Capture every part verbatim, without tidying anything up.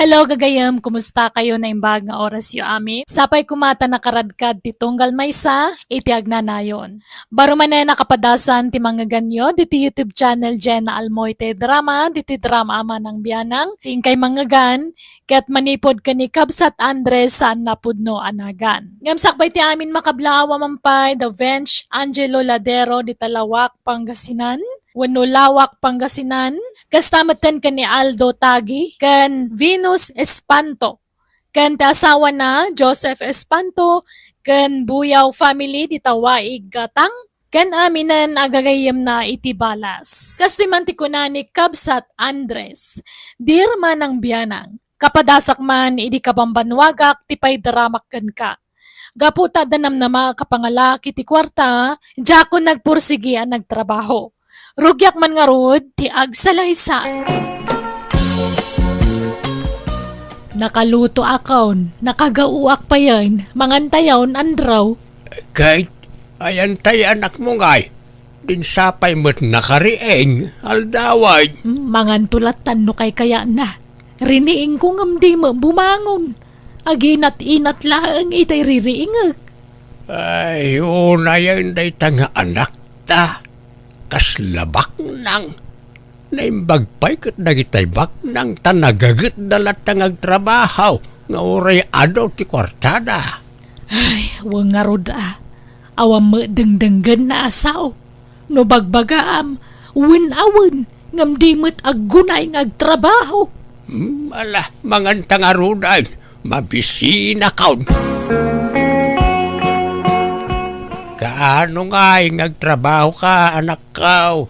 Hello, gagayem. Kumusta kayo? Naimbag nga oras yo amin. Sapay koma ta nakaradkad ti tunggal maysa iti agnanayon. Baro manen a kapadasan ti mangngeganyo diti YouTube channel Jenna Almoite Drama, diti drama a manang bianang, ti inkay mangngegan, ket manipud ken ni Kabsat Andres saan a pudno a nagan. Ngem sakbay ti amin makablaawam pay da Vench Angelo Ladero di Talawak, Pangasinan, wenno Lawak, Pangasinan, kasta metten ken ni Aldo Tagi ken Venus Espanto, ken ti asawana, Joseph Espanto, ken Buyaw family dita Waig, Gatang, ken aminen a gagayyemna iti balas. Kastoy man ti kuna ni Kabsat Andres, Dear Manang Bianang, kapadasak man idi kabambanwagak ti paidaramak kenka. Gapu ta adda namnama a kapangalak iti kuarta, diakon nagpursigi a nagtrabaho. Rugiak man ngarud ti agsalaysay. Nakalutoakon, nakagaoak payen, mangantayon, Andrew. Ket, ayan tay anakmo ngay, dinsapay met nakariing, aldawan. Hmm, manganto lattan no kaykayatna. Riniingko ngem di met bumangon. Aginat-inat laeng itay ririingek. Ay, unayen dayta nga anakta. Kasla baknang. Naimbag pay ket dagitay baknang ta nagagetda latta nga agtrabaho nga uray adu ti kuartada. Ay, wen ngarud a. Awan met dengdenggenna a sao. No bagbagaam, wen a wen, ngem di met aggunay nga agtrabaho. Hmm, ala, manganta ngaruden, mabisinakon. Kaano ngay nga agtrabahoka, anakko?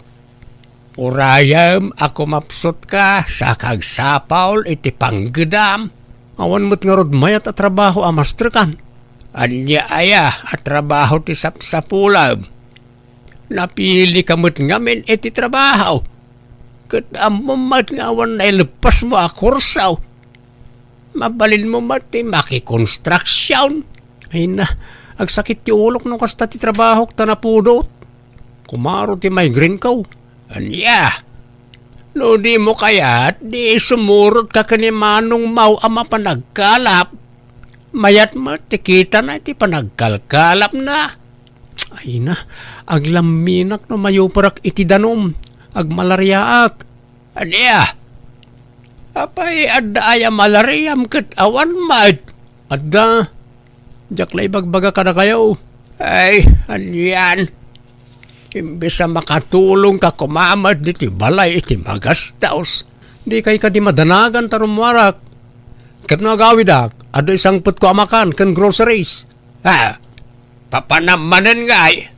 Urayem a kumapsutka sa kagsapul iti panggedam. Awan met ngarud mayat a trabaho a masterkan. Ania aya a trabaho ti sapsapulem? Napilika met ngamin iti trabaho. Ket ammom met nga awan naileppesmo a kurso. Mabalinmo met ti makikonstruksion. Ay na, agsakit ti ulok no kasta ti trabahok ta napudot. Kumaro ti migraine ko. Ania? No dimo kayat, di sumurotka ken ni Manong Mau a mapan agkalap. Mayat met ti kitana iti panagkalkalapna. Ay na, aglamminak no mayuperak iti danum. Agmalariaak. Ania? Apay, adda aya malariam ket awan met? Adda. Diak la ibagbaga kadakayo. Ay, anian? Imbes a makatulongka koma met ditoy balay iti magastos, dikay kadi madanagan ta rummuarak. Ket no agawidak, adda isangpetko a makan ken groceries. Ha? Papanam manen ngay?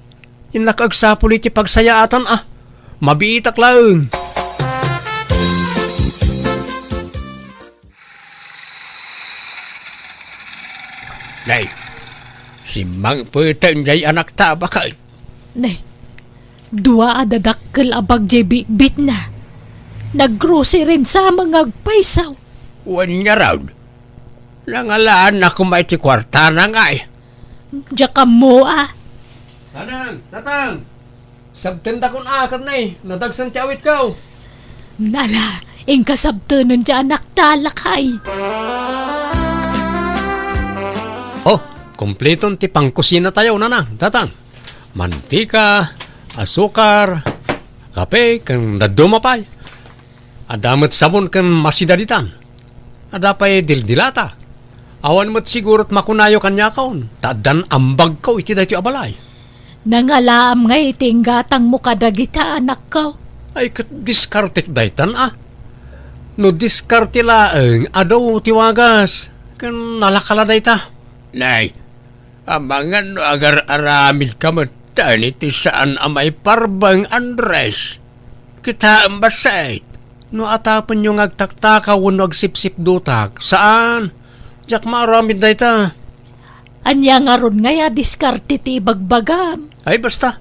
Innak agsapul iti pagsayaatan a. Mabiitak laeng. Nay, simmangpeten jay anakta a baket. Nay, dua a dadakkel a bag jay bitbitna. Naggrocery sa nga agpayso. Wen ngarud, nangalaan na koma iti kuartana ngay. Diak ammo a. Nanang, tatang, sabtendakon a ket nay, nadagsen ti awitko. Nala, inka sabtenen ti anakta, lakay. Oh, kompleton ti pangkusinatayo, nanang, tatang. Mantika, asukar, kape, ken dadduma pay. Adda met sabon ken masida ditan. Adda pay dildilata. Awan met sigurot makunayo kaniakon, ta addan ambagko iti daytoy a balay. Nangalaam ngay iti inggatangmo kadagita, anakko? Ay, ket diskartek daytan a. No diskarte laeng, adu ti wagas, ken nalaka la dayta. Nay, amangan no agar-aramidka met iti saan a maiparbeng, Andres. Kitaem bassit, no atapenyo nga agtaktakaw wenno agsipsipdutak, saan. Diak maaramid dayta. Ania ngarud ngay a diskarte ti ibagbagam? Ay, basta.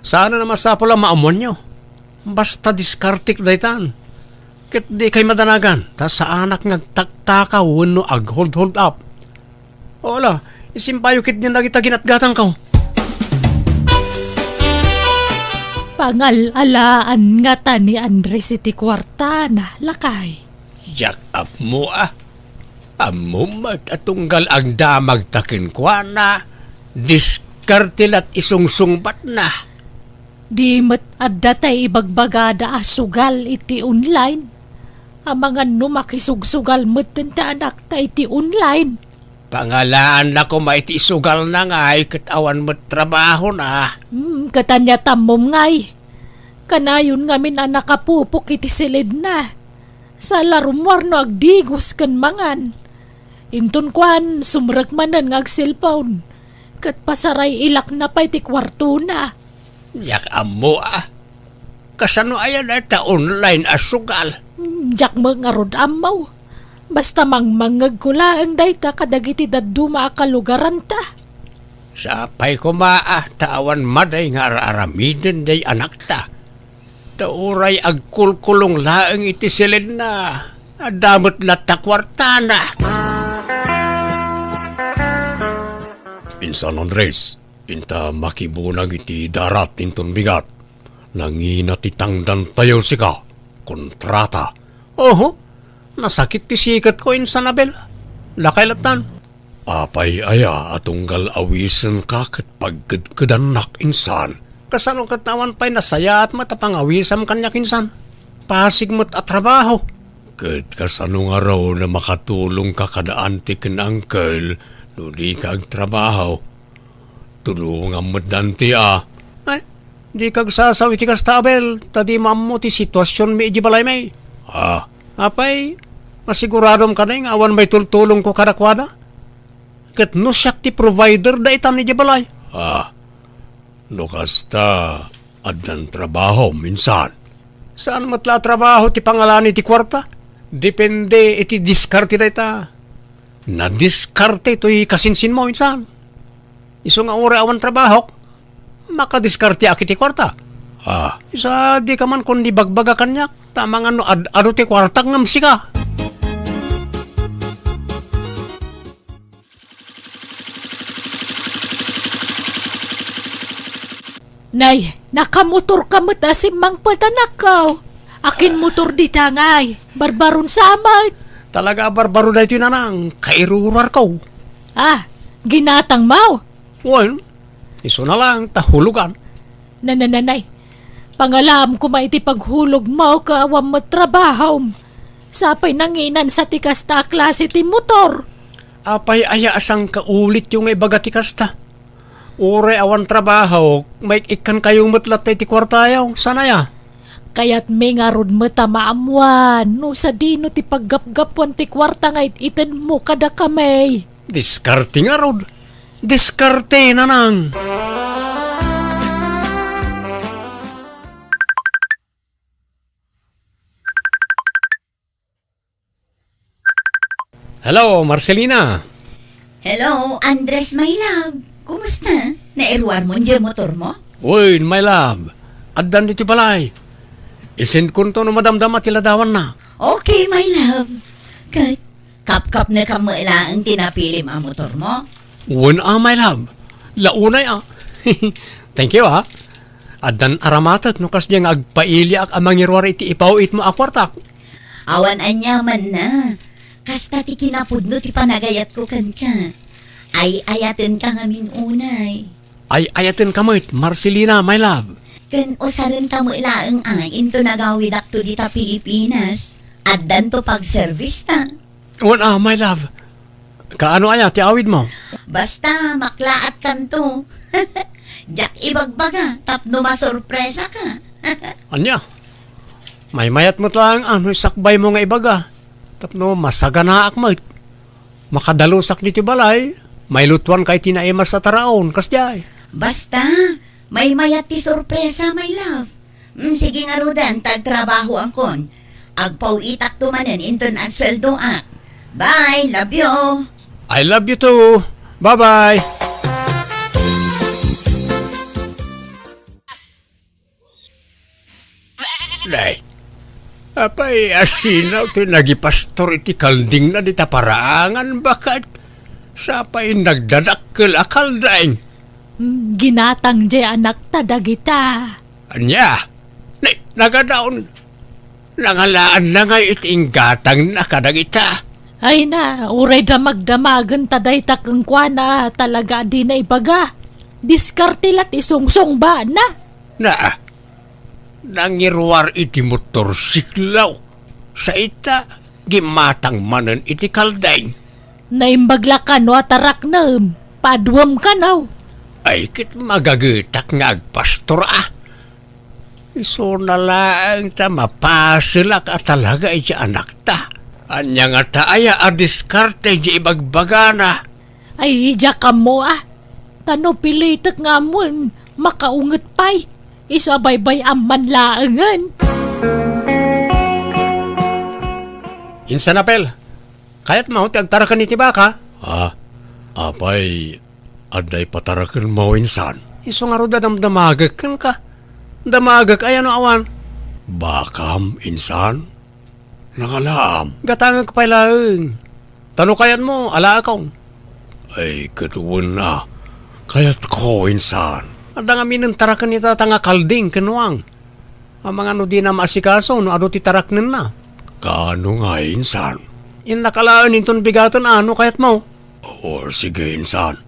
Saan a masapul a maammoanyo. Basta diskartek daytan. Ket dikay madanagan, ta saanak nga agtaktakaw wenno ag-hold-hold up. O ala, isimbayo ketdin dagita ginatgatangko. Pangal-alaan ngata ni Andres iti kuartana, lakay. Diak ammo a. Ammom met a tunggal agdamagta kenkuana, diskarte la ti sungsungbatna. Di met adda tay ibagbagada a sugal iti online. Amangan no makisugsugal metten ti anakta iti online. Pangalaan na koma iti isugalna ngay ket awan met trabahona. Hmm, ket ania ti ammom ngay? Kanayon ngamin a nakapupok iti siledna. Sa la rummuar no agdigos ken mangan. Inton kuan, sumrek manen nga agselpon. Ket pasaray-ilakna pay ti kuartona. Diak ammo a. Kasano aya dayta online a sugal? Hmm, diak met ngarud ammo. Basta mangmangngegko laeng dayta kadagiti dadduma a kalugaranta. Sapay koma a ta awan maday nga ar-aramiden diay anakta. Ta uray agkulkulong laeng iti silenna, adda met latta kuartana. Insan Andres, inta makibunag iti darat inton bigat. Nangina ti tangdantayo sika, kontrata. Oho, nasakit ti siketko, Insan Abel. Lakay lattan. Apay aya a tunggal awisenka ket pagkedkedannak, Insan? Kasano ket awan pay nasayaat met a pangawisam kaniak, Insan? Pasig met a trabaho. Ket kasano ngarud a makatulongka kada anti ken angkel no dika agtrabaho? Tulongam met danti a. Ay, dika agsasaw iti kasta, Abel, ta dimo ammo ti situasionmi idiay balaymi. Ah, apay, masiguradom kadi nga awan maitultulongko kadakuada? Ket no siak ti provider daytan idiay balay? Ah, no kasta, addan trabahom, Insan. Saan met la a trabaho ti pangalaan iti kuarta? Depende iti diskarte dayta. Nadiskarte toy kasinsinmo, Insan. Isu nga uray awan trabahok, makadiskarteak iti kuarta. Ah, isu a dika man kundi bagbaga kaniak, ta amangan no ad-adu ti kuartak ngem sika. Nay, nakamotorka met a simmangpet, anakko. Akin motor dita ngay? Barbaron sa met. Talaga a barbaro daytoy, nanang, kairuruarko. Ah, ginatangmo? Wen, isuna lang, ta hulogan. Nanananay, pangalaam koma iti paghulogmo ket awan met trabahom. Sapay nanginan sa ti kasta a klase ti motor. Apay aya a sangkaulit yo nga ibaga ti kasta? Uray awan trabaho, maik-ikkan kayo met latta iti kuartayo. Saan aya? Kayatmi ngarud met a maammuan no sadino ti paggapgapuan ti kuarta nga it-itedmo kadakami. Diskarte ngarud. Diskarte, nanang. Hello, Marcelina. Hello, Andres, my love. Kumusta? Nairuar mo diay motor mo? Uy, my love. Addan ditoy balay. Isendkonto no madamdama ti ladawanna. Okay, my love. Ket, kapkapnekam met laeng ti napilim a motor mo? Wen a, my love. La unay a. Thank you, ah. Addan aramatek no kasdiay nga agpailiak a mangiruar iti ipaw-itmo a kuartak. Awan aniamanna. Kasta ti kinapudno ti panagayatko kenka. Ay-ayatenka ngamin unay. Ay-ayatenka met, Marcelina, my love. Ken usarenta met laeng a into nagawidakto dita Pilipinas. Addanto pagservista. Wen a, my love. Kaano aya ti awidmo? Basta, maklaatkanto. Diak ibagbaga, tapno masorpresaka. Ania? Maymayat met laeng a no isakbaymo nga ibaga. Tapno masaganaak met. Makadalusak ditoy balay, mailutuanka iti naimas a taraon, kasdiay. Basta, maymayat ti sorpresa, my love. Mm, sige ngaruden, ta agtrabahoankon. Agpaw-itakto manen inton agsueldoak. Bye, love you. I love you too. Bye-bye. Nay, apay, asino ti nagipastor iti kaldingna dita paraangan, baket? Sapay nagdadakkel a kalding. Mm, ginatang diay anakta dagita. Ania? Ni, nagadaon. Nangalaanna ngay iti inggatangna kadagita. Ay na, uray damagdamagen ta dayta kenkuana talaga a dina ibaga. Diskarte la ti sungsungbaanna. Naa, nangiruar iti motorsiklo. Sa ita, gimatang manen iti kalding. Naimbag la kano a taraknem, paduem kano. Ay, ket magagetak nga agpastor a. Isuna laeng ta mapaselak a talaga iti anakta. Ania ngata aya a diskarte iti ibagbagana? Ay, diak ammo a. Ta no pilitek nga ammoen, makaunget pay. Isu a baybay-am man laengen. Insan, Apel, kayatmo ti agtaraken iti baka? Ah, apay, adda ipatarakenmo, insan? Isu ngarud a damdamagek kenka. Damagek aya no awan? Bakam, insan? Nakalaam. Gatangek pay laeng. Ta no kayatmo, alaekon. Ay, ket wen a. Kayatko, insan. Adda ngamin intaraken ita ta nga kalding ken uwang. Amangan no dina maasikaso no adu ti taraknenna. Kaano nga, insan? Innak alaen inton bigaten a no kayatmo. O, sige, insan.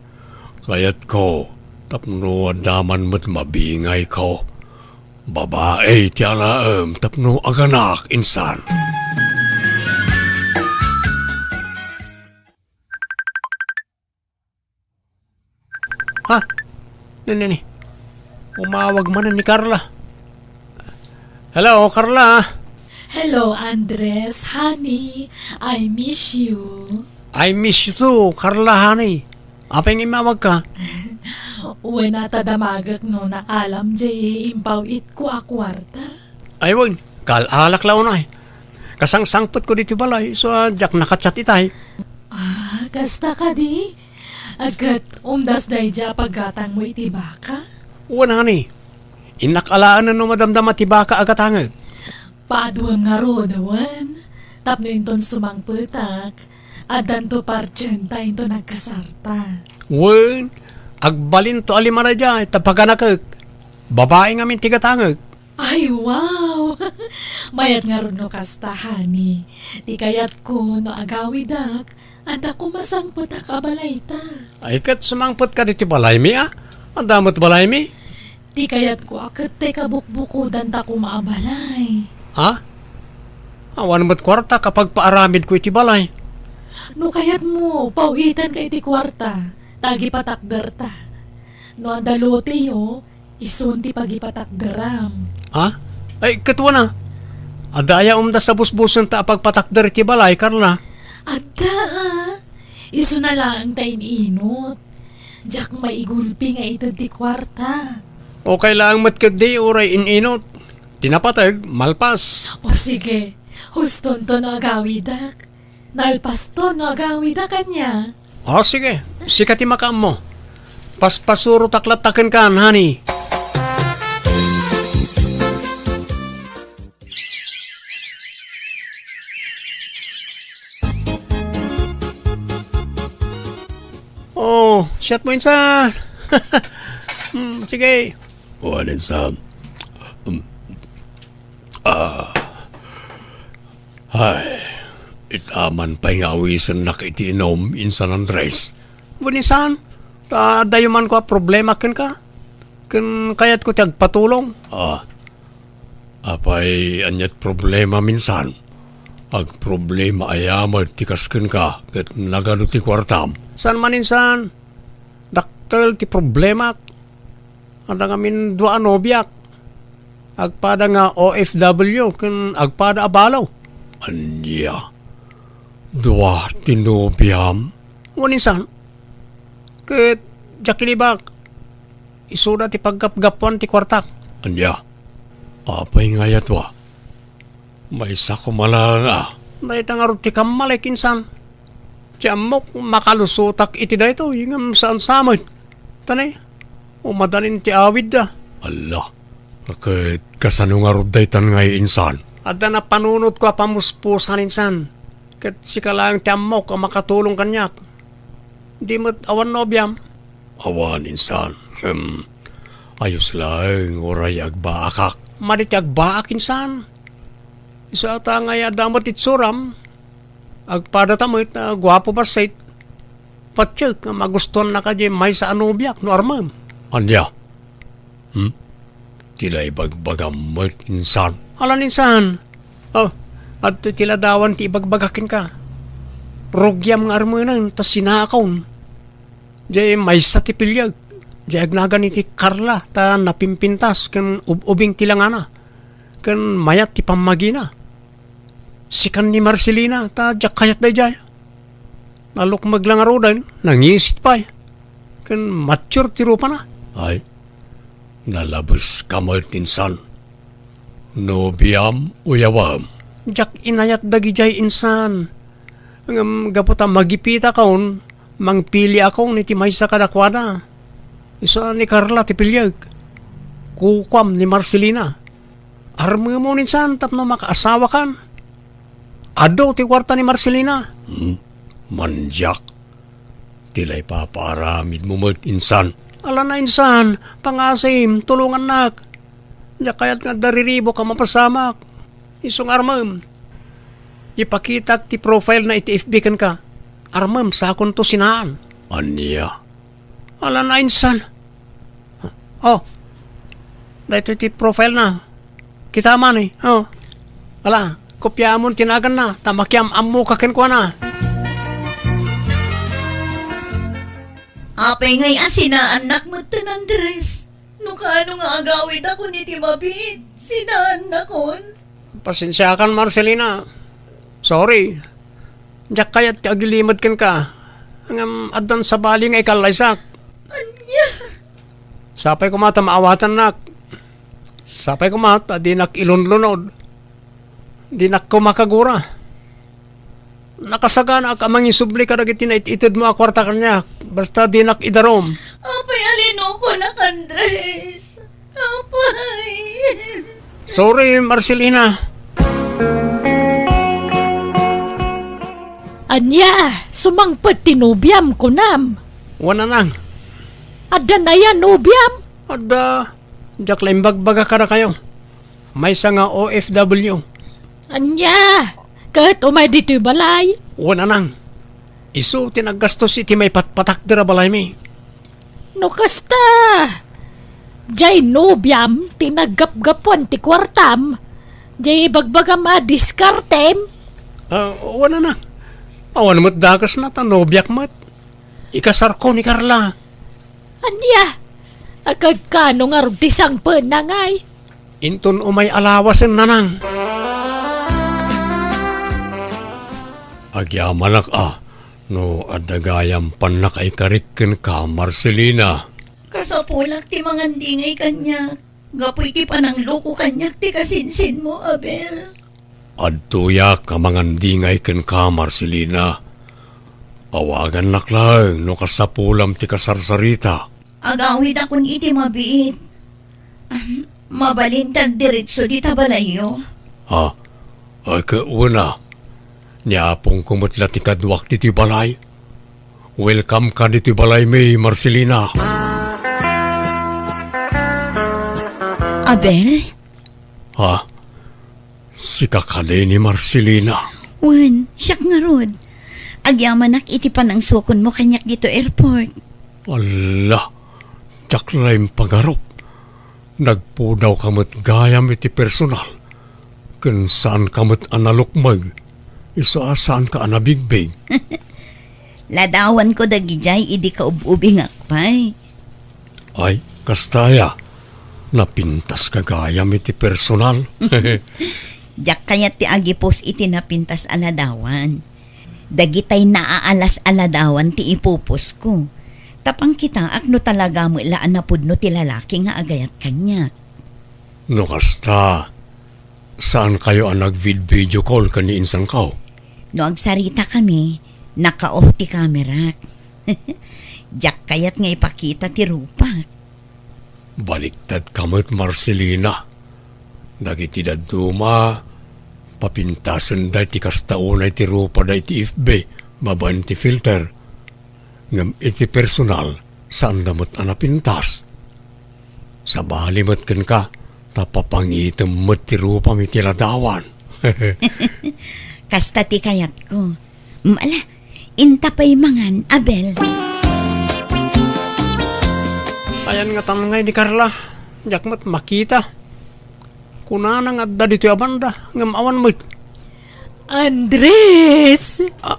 Kayatko, tapno adda man met mabingayko. Babai ti alaem tapno aganak, insan. Ha? Nini, ni. Umawag manen ni Carla. Hello, Carla. Hello, Andres. Honey, I miss you. I miss you too, Carla, honey. Apay nga immawagka? Wen a ta damagek no naalam jay impaw-itko a kuarta. Ay, wen. Kaal-alak la unay. Kasangsangpetko ditoy balay, isu a diak naka-chat itay. Ah, kasta kadi? Ket umdas daydiay a paggatangmo iti baka? Wen, honey. Innak alaen no madamdama ti baka a gatangek. Paaduem ngarud, wen. Tapno inton sumangpetak, addanto partienta inton agkasarta. Wen, agbalinto a lima daydiay, ta paganakek. Babai ngamin ti gatangek. Ay, wow! Mayat ngarud no kasta, honey. Ti kayatko, no agawidak, adda koma sangpetak a balayta. Ay, ket sumangpetka ditoy balaymi, a? Adda met balaymi? Ti kayatko a ket ti kabukbukodanta koma a balay. Ha? Awan met kuarta a pagpaaramidko iti balay. No kayatmo, paw-itanka iti kuarta, ta agipatakderta. No adda loteyo, isun ti pagipatakderam. Ha? Ay, ket wen a. Adda aya umdas a busbusenta a pagpatakder iti balay, Carla? Adda, a. Isuna laeng ta in-inot. Diak maigulpi nga ited ti kuarta. Okay laeng met ketdi uray in-inot. Ti napateg, malpas. O sige, hustonto no agawidak. Nalpasto no agawidak ania. O sige, sika ti makaammo. Paspasurotak latta kenka, honey. Oh, chat mo, insan. Hmm, sige. Wen, insan. Hmm. Ah. Ay, ita man pay nga awisennak iti inum, insan Andres. Wen, insan, ta adda man kua problema kenka? Ken kayatko ti agpatulong? Ah, apay, aniat problemam, insan? Agproblema aya met ti kas kenka ket nagadu ti kuartam? Saan man, insan. Dakkel ti problemak. Adda ngamin dua a nobiak. Agpada nga O F W ken agpada a balo. Ania? Dua ti nobiam? Wen, insan. Ket diak ilibak. Isuda ti paggapgapuan ti kuartak. Ania? Apay nga aya dua? Maysa koma laeng a. Dayta ngarud ti kammalik, insan. Ti ammok, makalusotak iti daytoy, ngem saan sa met. Ta ne, umadanin ti awidda. Alla, ket kasano ngarud daytan ngay, insan? Adda napanunotko a pamuspusan, insan. Ket sika laeng ti ammok a makatulong kaniak. Di met awan nobiam? Awan, insan. Ngem, ayos laeng uray agbaakak. Madi ti agbaak, insan. Isu ata nga adda met itsuram. Agpadata met a guapo bassit. Patiek nga magustuannaka diay maysa a nobiak no armem. Ania? Hmm? Ti naibagbagam met insan? Alan insan. Oh, adtoy ti ladawan ti ibagbaga kenka. Rugiam nga armenen ta sinaakon. Diay maysa ti piliek. Diay agnagan iti Carla ta napimpintas ken ub-ubing ti langana. Ken mayat ti pammagina. Sikan ni Marcelina ta diak kayat daydiay. Nalukmeg la ngaruden, nangisit pay. Ken mature ti rupana. Ay, nalabeska met insan. Nobiam, uyawem. Diak inayat dagidiay insan. Ngem gapu ta magipitakon, mangpiliakon iti maysa kadakuada. Isu a ni Carla ti piliek. Kukuam ni Marcelina. Armemon insan tapno makaasawakan. Adu ti kuarta ni Marcelina. Hmm, mandiak. Ti la ipapaaramidmo met insan. Alanna insan, pangasim, tulongannak. Diak kayat nga adda riribuk a mapasamak. Isu nga armem. Ipakitak ti profile na iti F B kenka. Armem, sakonto sinaan. Ania? Alanna insan. Oh, daytoy ti profile na. Kita man eh. Oh. Ala, kopiamon ti naganna, ta makiam-ammoka kenkuana. Apay ngay a sinaannak metten, Andres? No kaano nga agawidakon iti mabiit, sinaannakon? Pasensiakan, Marcelina. Sorry. Diak kayat ti agilimed kenka. Ngem addan sabali nga ikallaysak. Ania? Sapay koma ta maawatannak. Sapay koma ta dinak ilunlunod. Dinak koma kagura. Nakasaganaak a mangisubli kadagiti nait-itedmo a kuarta kaniak. Basta dinak idarum. Apay a linokonak, Andres? Apay. Sorry, Marcelina. Ania, sumangpet ti nobiam, kunam? Wen, nanang. Adda aya nobiam? Adda, diak la imbagbaga kadakayo. Maysa nga O F W. Ania, ket umay ditoy balay? Wen, nanang. Isu ti naggastos iti maipatpatakder a balaymi. No kasta, diay nobiam ti naggapgapuan ti kuartam, diay ibagbagam a diskartem? Ah, wen, nanang. Awan met dakesna ta nobiak met. Ikasarko ni Carla. Ania? Agkano ngarud ti sangpetna ngay? Inton umay a lawasen, nanang. Agyamanak a, no adda gayam pannakaikarik kenka, Marcelina. Kasapulak ti mangandingay kaniak, gapu iti panangloko kaniak ti kasinsinmo, Abel. Adtoyak a mangandingay kenka, Marcelina. Awagannak laeng no kasapulam ti kasarsarita. Agawidakon iti mabiit. Ahem, mabalin ti agdiretso dita balayyo. Ha? Ay, ket wen a. Ni apongko met la ti kaduak ditoy balay. Welcome ka ditoy balaymi, Marcelina. Abel? Ha? Sika kadi ni Marcelina? Wen, siak ngarud. Agyamanak iti panangsukonmo kaniak ditoy airport. Alla, diak la impagarup. Nagpudawka met gayam iti personal. Ken saanka met a nalukmeg. Isu a saanka a nabigbig. Ladawanko dagidiay idi kaub-ubingak pay. Ay, kasta aya. Napintaska gayam iti personal. Diak kayat ti agipus iti napintas a ladawan. Dagitay naaalas a ladawan ti ipupusko. Ta pangkitaak no talaga met la a napudno ti lalaki nga agayat kaniak. No kasta, saankayo a nagvid-video call ken ni insanko? No agsaritakami, naka-off ti kamerak. Diak kayat nga ipakita ti rupak. Balikdadka met, Marcelina. Dagiti dadduma, papintasenda iti kasta unay ti rupada iti F B babaen ti filter. Ngem iti personal, saanda met a napintas. Sabali met kenka, ta papangitem met ti rupam iti ladawan. Kasta ti kayatko. Ala, inta pay mangan, Abel. Ayan nga tan ngay ni Carla, diak met makita. Kunana nga adda ditoy a banda, ngem awan met. Andres! Ah,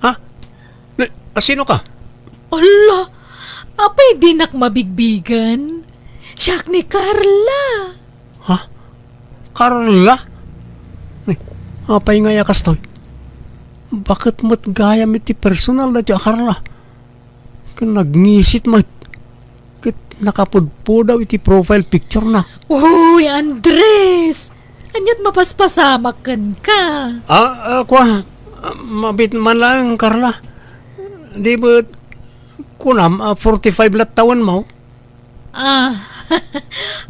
ha? Ni, a, sino ka? Ala, apay dinak mabigbigen? Siak ni Carla. Ha? Carla? Ni, apay ngay a kastoy? Baket met gayam iti personal daytoy a Carla? Ken nagngisit met. Ket nakapudpudaw iti profile picture na. Uy, Andres! Ania't mapaspasamak kenka? Ah, ah, kua, ah, mabit man lang, Carla. Di ba, kunam, ah, forty-five lat tawen mo? Ah,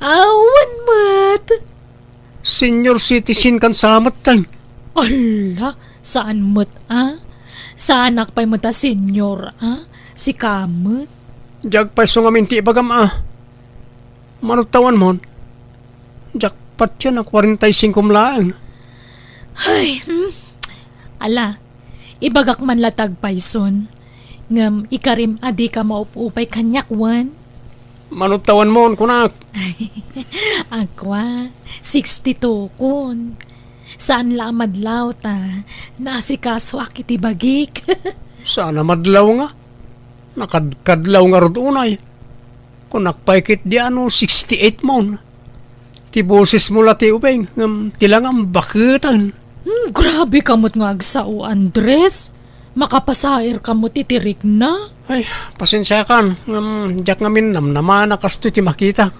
awan met. Senior citizen kan sa met, tay. Ala, saan met, ah? Saanak pay met a senior, ah? Sika met? Diak pay so ngamin ti ibagam, ah. Manuttawan mon, diak patien a kwarenta y singko laeng. Ay, hmm. Ala, ibagak man la ti agpayson, ngem ikarim a dika maup-upay kaniak wen. Manuttawan mon, kunak. Akua, sixty-two kon. Saan la a madlaw ta naasikasoak iti bagik. Saan a madlaw nga? Nakadkadlaw ngarud unay. Kunak pay ket di ano, sixty-eight mon. Ti bosesmo la ti ubing, ngem ti langam baketen. Hmm, grabe ka met nga agsao, Andres. Makapasair ka met iti rikna. Ay, pasensiakan, ngem diak ngamin namnamana kastoy ti makitak.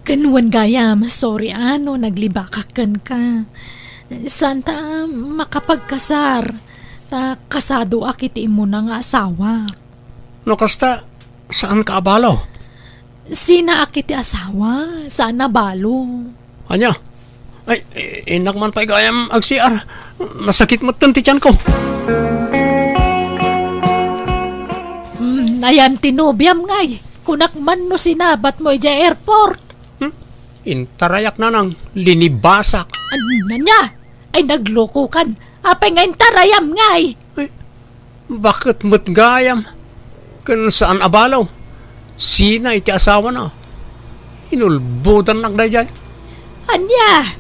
Ken wen gayam, sorry a no naglibakak kenka. Saan ta makapagkasar, ta kasadoak iti immuna nga asawa. No kasta, saan ka abalo? Sinaak iti asawa, saan a balo. Ania? Ay, i-, innak man pay gayam ag-C R. Nasakit metten ti tianko. Hmm, ayan ti nobiam ngay. Kunak man no sinabat mo idiay airport. Hmm? Intarayak nanang, linibasak. An-, ania? Ay, naglokokan. Apay nga intarayam ngay? Ay, baket met gayam? Ken saan a balo, sina iti asawana. Inulbodannak daydiay. Ania?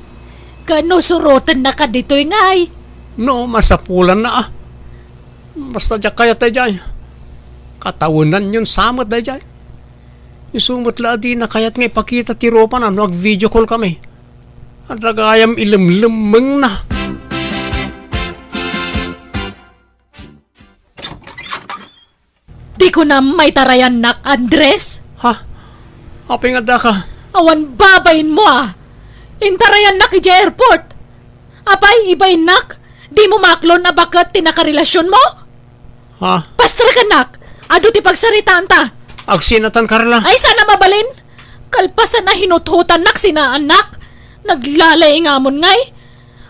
Ken no surotennaka ditoy ngay? No, masapulanna a. Basta diak kayat daydiay. Katawenanyon sa met daydiay. Isu met la a dina kayat nga ipakita ti rupana no ag-video call kami. Adda gayam ilemlemmengna. Di ko na maitarayannak, Andres. Ha? Apay nga adda ka? Awan babainmo a. Intarayannak idiay airport. Apay, ibainnak? Dimo maaklon a baket ti nakarelasionmo? Ha? Pastrakannak! Adu ti pagsaritaanta! Agsinatan, Carla! Ay, saan a mabalin! Kalpasan a hinuthutannak sinaannak! Naglalay ngamon ngay!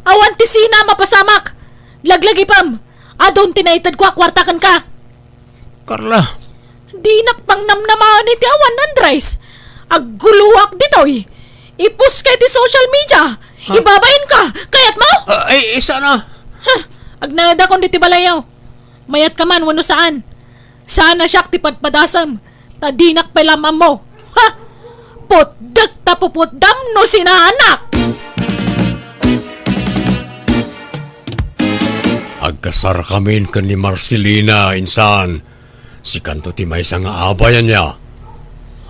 Awan ti sina a mapasamak! Laglagipem! Adun ti naitedko a kuarta kenka! Carla! Dinak pangnamnamaen iti awan, Andres! Agguloak ditoy! Ipost ka iti social media! Ha? Ibabain ka! Kayatmo? Ah, ay, ay, sana! Huh! Agnaedakon ditoy balayyo! Mayat ka man wenno saan, saan a siak ti padpadasem, ta dinak pay la maammo. Ha! Putdek ta puputdam no sinaannak! Agkasarkamin ken ni Marcelina, insan. Sikanto ti maysa nga abay, ania?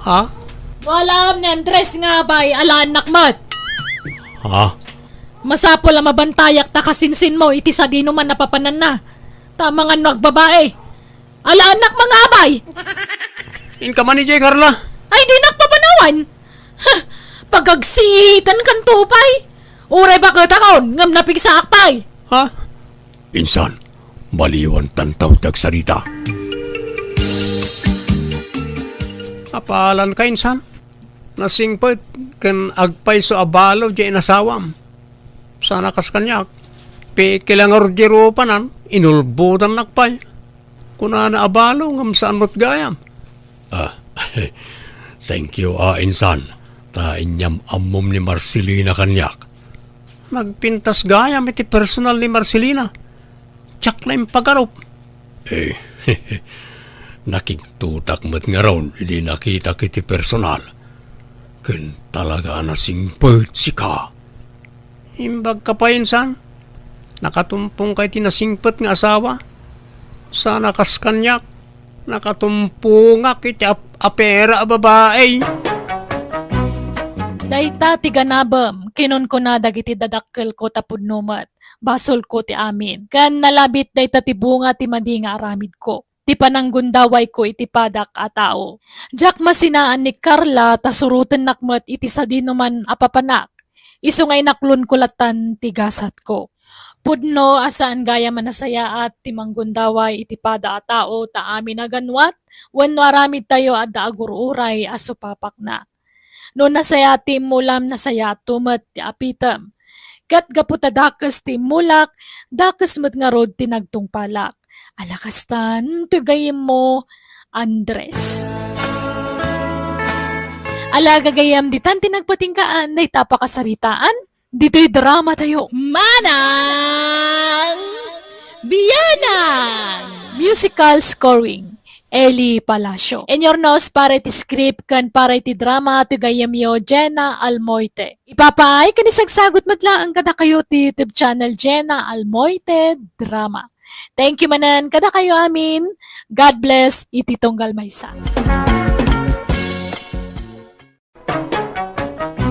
Ha? No alaem ni Andres nga abay, alaennak met. Ha? Masapul a mabantayak ta kasinsinmo iti sadinoman a papananna. Ta amangan no agbabae. Alaennak mangabay! Inka man idiay, Carla! Ay, dinak papanawan! Huh! Pagagsiitankanto pay! Uray baketakon, ngem napigsaak pay! Ha? Insan, baliwantanto ti agsarita. Apalanka, insan? Nasingpet ken agpayso a balo diay inasawam. Sana kas kaniak, pikil a ngarud diay rupanan, inulbodannak pay. Kunana a balo ngem saan met gayam. Ah, thank you, ah, insan, ta inyam-ammom ni Marcelina kaniak. Nagpintas gayam iti personal ni Marcelina. Diak la impagarup. Eh, nakigtotak met ngarud idi nakitak iti personal. Ken talaga a nasingpet sika. Imbagka pay insan, nakatumpongka iti nasingpet nga asawa. Saan a kas kaniak, nakatumpongak iti ap-, apera a babai. Dayta ti ganabem, kinunkuna dagiti dadakkelko tapudno met. Basolko ti amin. Ken nalabit dayta ti bunga ti madi nga aramidko, ti pananggundawayko iti padak a tao. Diak masinaan ni Carla ta surotennak met iti sadinoman a papanak. Isu nga inaklonko lattan ti gasatko. Pudno a saan gayam a nasayaat ti manggundaway iti pada a tao ta amin a ganwat wenno aramidtayo adda agur-uray a supapakna. No nasayaat ti immulam, nasayaatto met ti apitem. Ket gapu ta dakes ti immulak, dakes met ngarud ti nagtungpalak. Ala kastan, toy gayyemmo, Andres. Ala gagayyem, ditan ti nagpatinggaan dayta a pakasaritaan ditoy dramatayo. Manang Bianang! Musical scoring, Eli Palacio. Inyurnos para iti script ken para iti drama ti gayyemyo, Jenna Almoite. Ipapaay ken isagsagut met laeng kadakayo ti YouTube channel, Jenna Almoite Drama. Thank you manen kadakayo amin. God bless iti tunggal maysa.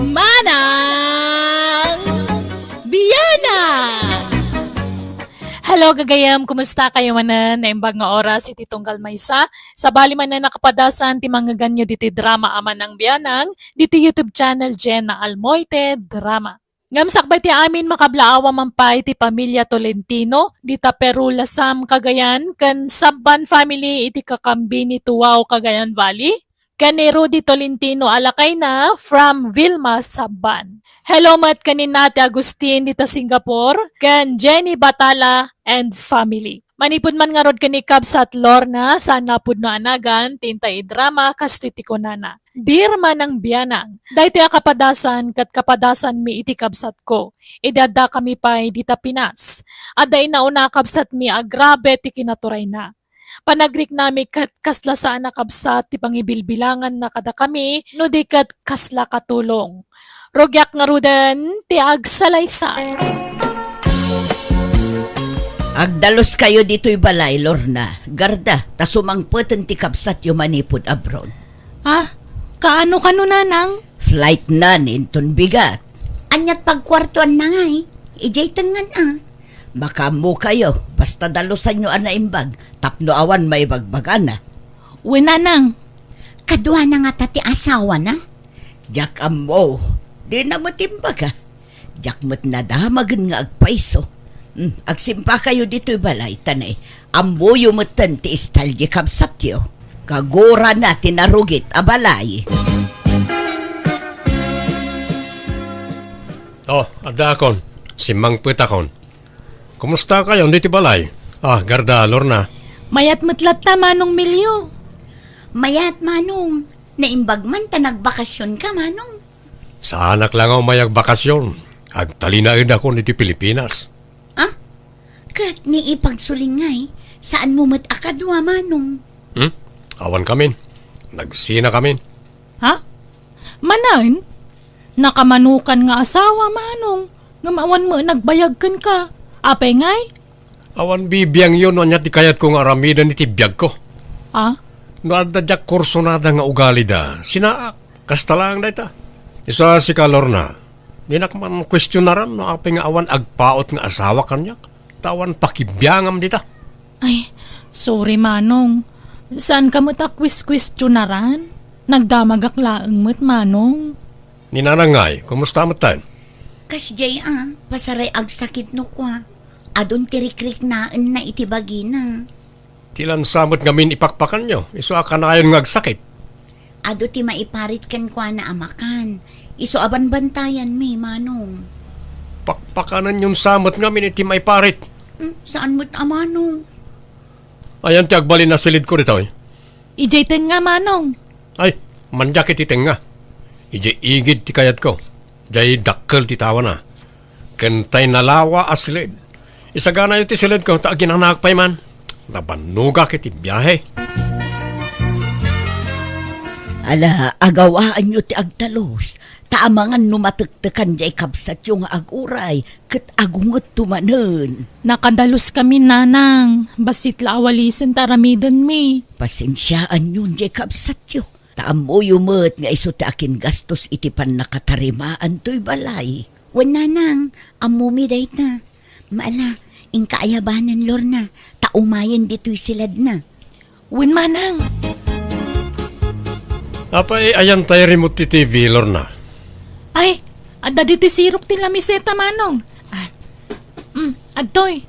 Manang Bianang! Hello, gagayam. Kumusta kayo manen? Naimbag nga oras iti tunggal maysa. Sabali manen nakapadasan ti mangngeganyo diti drama a Manang Bianang, diti YouTube channel Jenna Almoite Drama. Ngem sakbay ti amin, makablaawa man pay ti pamilya Tolentino, dita Peru, Lasam, Cagayan, ken Sabban family iti Kakambini, Tuao, Cagayan Valley, ken ni Rudy Tolentino a lakayna from Vilma, Sabban. Hello met ken ni Nate Agustin dita Singapore, ken Jenny Batala and family. Manipud man ngarud ken ni Kabsat Lorna, saan a pudno a nagan, ti intay idrama, kastoy ti kunana, "Dear Manang Bianang, daytoy a kapadasan ket kapadasanmi iti kabsatko. Idi addakami pay dita Pinas, adda inauna a kabsatmi a grabe ti kinaturayna. Panagriknami ket kasla saan a kabsat ti pangibilbilanganna kadakami, no di ket kasla katulong. Rugiak ngaruden ti agsalaysay." Agdaluskayo ditoy balay, Lorna. Garda, ta sumangpeten ti kabsatyo manipud abroad. Ah, kaano kano, Nanang? Flight na ninton bigat. Aniat pagkuartuanna ngay? Idiay tengngan a. Makaammokayo, basta dalusanyo a naimbag tapno awan maibagbagana. Wen, Nanang. Kaduana ngata ti asawana? Diak ammo. Dina met imbaga. Diak met nadamagen nga agpayso. Hmm, agsimpakayo ditoy balay, ta nay, ammoyo metten ti style di kabsatyo. Kagurana ti narugit a balay. Oh, addaakon. Simmangpetakon. Kumusta kayon diti balay? Ah, Garda, Lorna. Mayat met latta, Manong Milio. Mayat, Manong. Naimbag man ta nagbakasionka, Manong. Saanak la nga umay agbakasion. Agtalinaedakon iti Pilipinas. Ah? Ket ni ipagsulingay, saanmo met a kadua, Manong? Hmm? Awankamin. Nagsinakamin. Ha? Manen? Nakamanukan nga asawa, Manong, ngem awan met nagbayag kenka. Apay ngay? Awan bibiangyo no ania ti kayatko nga aramiden iti biagko. Ah? No adda diak kursonada nga ugalida, sinaak. Kasta laeng dayta. Isu a sika, Lorna, dinak man kuestionaran no apay nga awan agpaut nga asawa kaniak, ta awan pakibiangam dita. Ay, sorry, Manong. Saanka met a kueskuestionaran? Nagdamagak laeng met, Manong. Ni Nanang ngay, kumusta metten? Kasdiay a, pasaray agsakit no kua. Adun ti rikriknaenna iti bagina. Ti lansa met ngamin ipakpakanyo, isu a kanayon nga agsakit. Adu ti maiparit kenkuana a makan, isu a banbantayanmi, Manong. Pakpakanenyon sa met ngamin iti maiparit. Hmm, saan met a Manong? Ayan ti agbalin a silidko ditoy. Idiay tengnga, Manong. Ay, mandiak iti tengnga. Idiay igid ti kayatko. Diay dakkel ti tawana. Ken tay nalawa a silid. Isaganayo ti siledko ta aginanaak pay man. Nabannogak iti biahe. Ala, agawaanyo ti agtalus, ta amangan no matektekan diay kabsatyo nga aguray, ket agungetto manen. Nakadaluskami, nanang. Bassit la a walisen ta aramidenmi. Pasensiaanyon diay kabsatyo. Ta ammoyo met nga isu ti akingastos iti pannakatarimaan toy balay. Wen, nanang, ammomi dayta. Ala, inka ayabanen, Lorna, ta umayen ditoy siledna. Wen, manang. Apay, ayan tay remote ti T V, Lorna? Ay, adda ditoy sirok ti lamiseta, manong. Ah, mm, adtoy.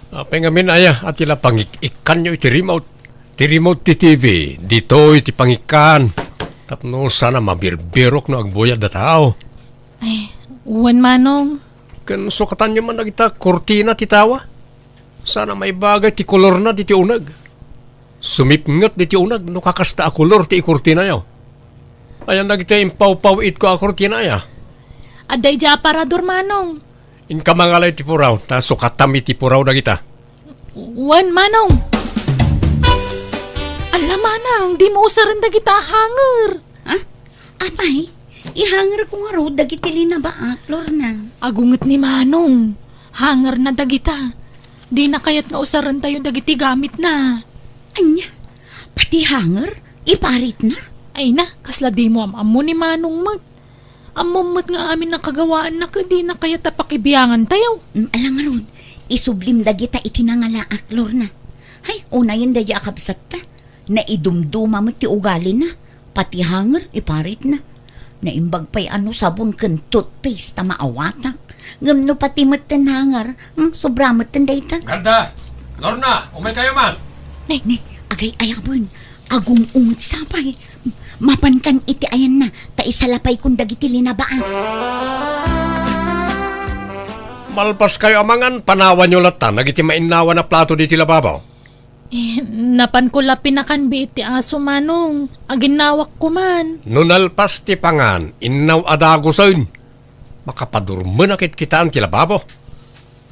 Apay ngamin aya, a ti la pangik-ikkanyo iti remote? Ti remote ti T V, ditoy ti pangikkan. Tapno sana mabirbirok no agbuyad a tao. Ay, wen, manong. Ken sukatanyo man dagita kurtina ti tawa. Sana maibagay ti kolorna diti uneg. Sumipnget diti uneg no kakasta a kolor ti ikurtinayo. Ayan dagiti impawpaw-itko a kurtina aya? Adda idiay aparador, manong. Inka mangalay ti puraw, ta sukatam iti puraw dagita. Wen, manong. Alla, manang, dimo usaren dagita a hanger. Ah? Apay, ihangerko ngarud dagiti linabaak, Lorna. Agunget ni manong. Hangerna dagita. Dina kayat nga usarentayo dagiti gamitna. Ania? Pati hanger? Iparitna? Ay na, kasla dimo am-ammo ni manong met. Ammom met nga amin a kagawaanna ket dina kayat a pakibiangantayo. Mm, ala ngarud, isublim dagita iti nangalaak, Lorna. Hay, unayen daydiay a kabsatta. Naidumduma met ti ugalina. Pati hanger, iparitna. Naimbag pay a no sabon ken toothpaste ta maawatak. Ngem no pati metten hanger, hmm, sobra metten dayta. Garda! Lorna, umaykayo man! Ne, ne, agay-ayaben. Agung-unget sapay. Mapankan iti ayanna, ta isalapaykon dagiti linabaak. Malpaskayo a mangan, panawanyo latta dagiti mainnawan a plato ditoy lababo. Eh, napanko la pinakanbi iti aso, manong. Aginnawak koman. No nalpas ti pangan, innaw a dagusen. Makapadurmen a kitkitaan ti lababo.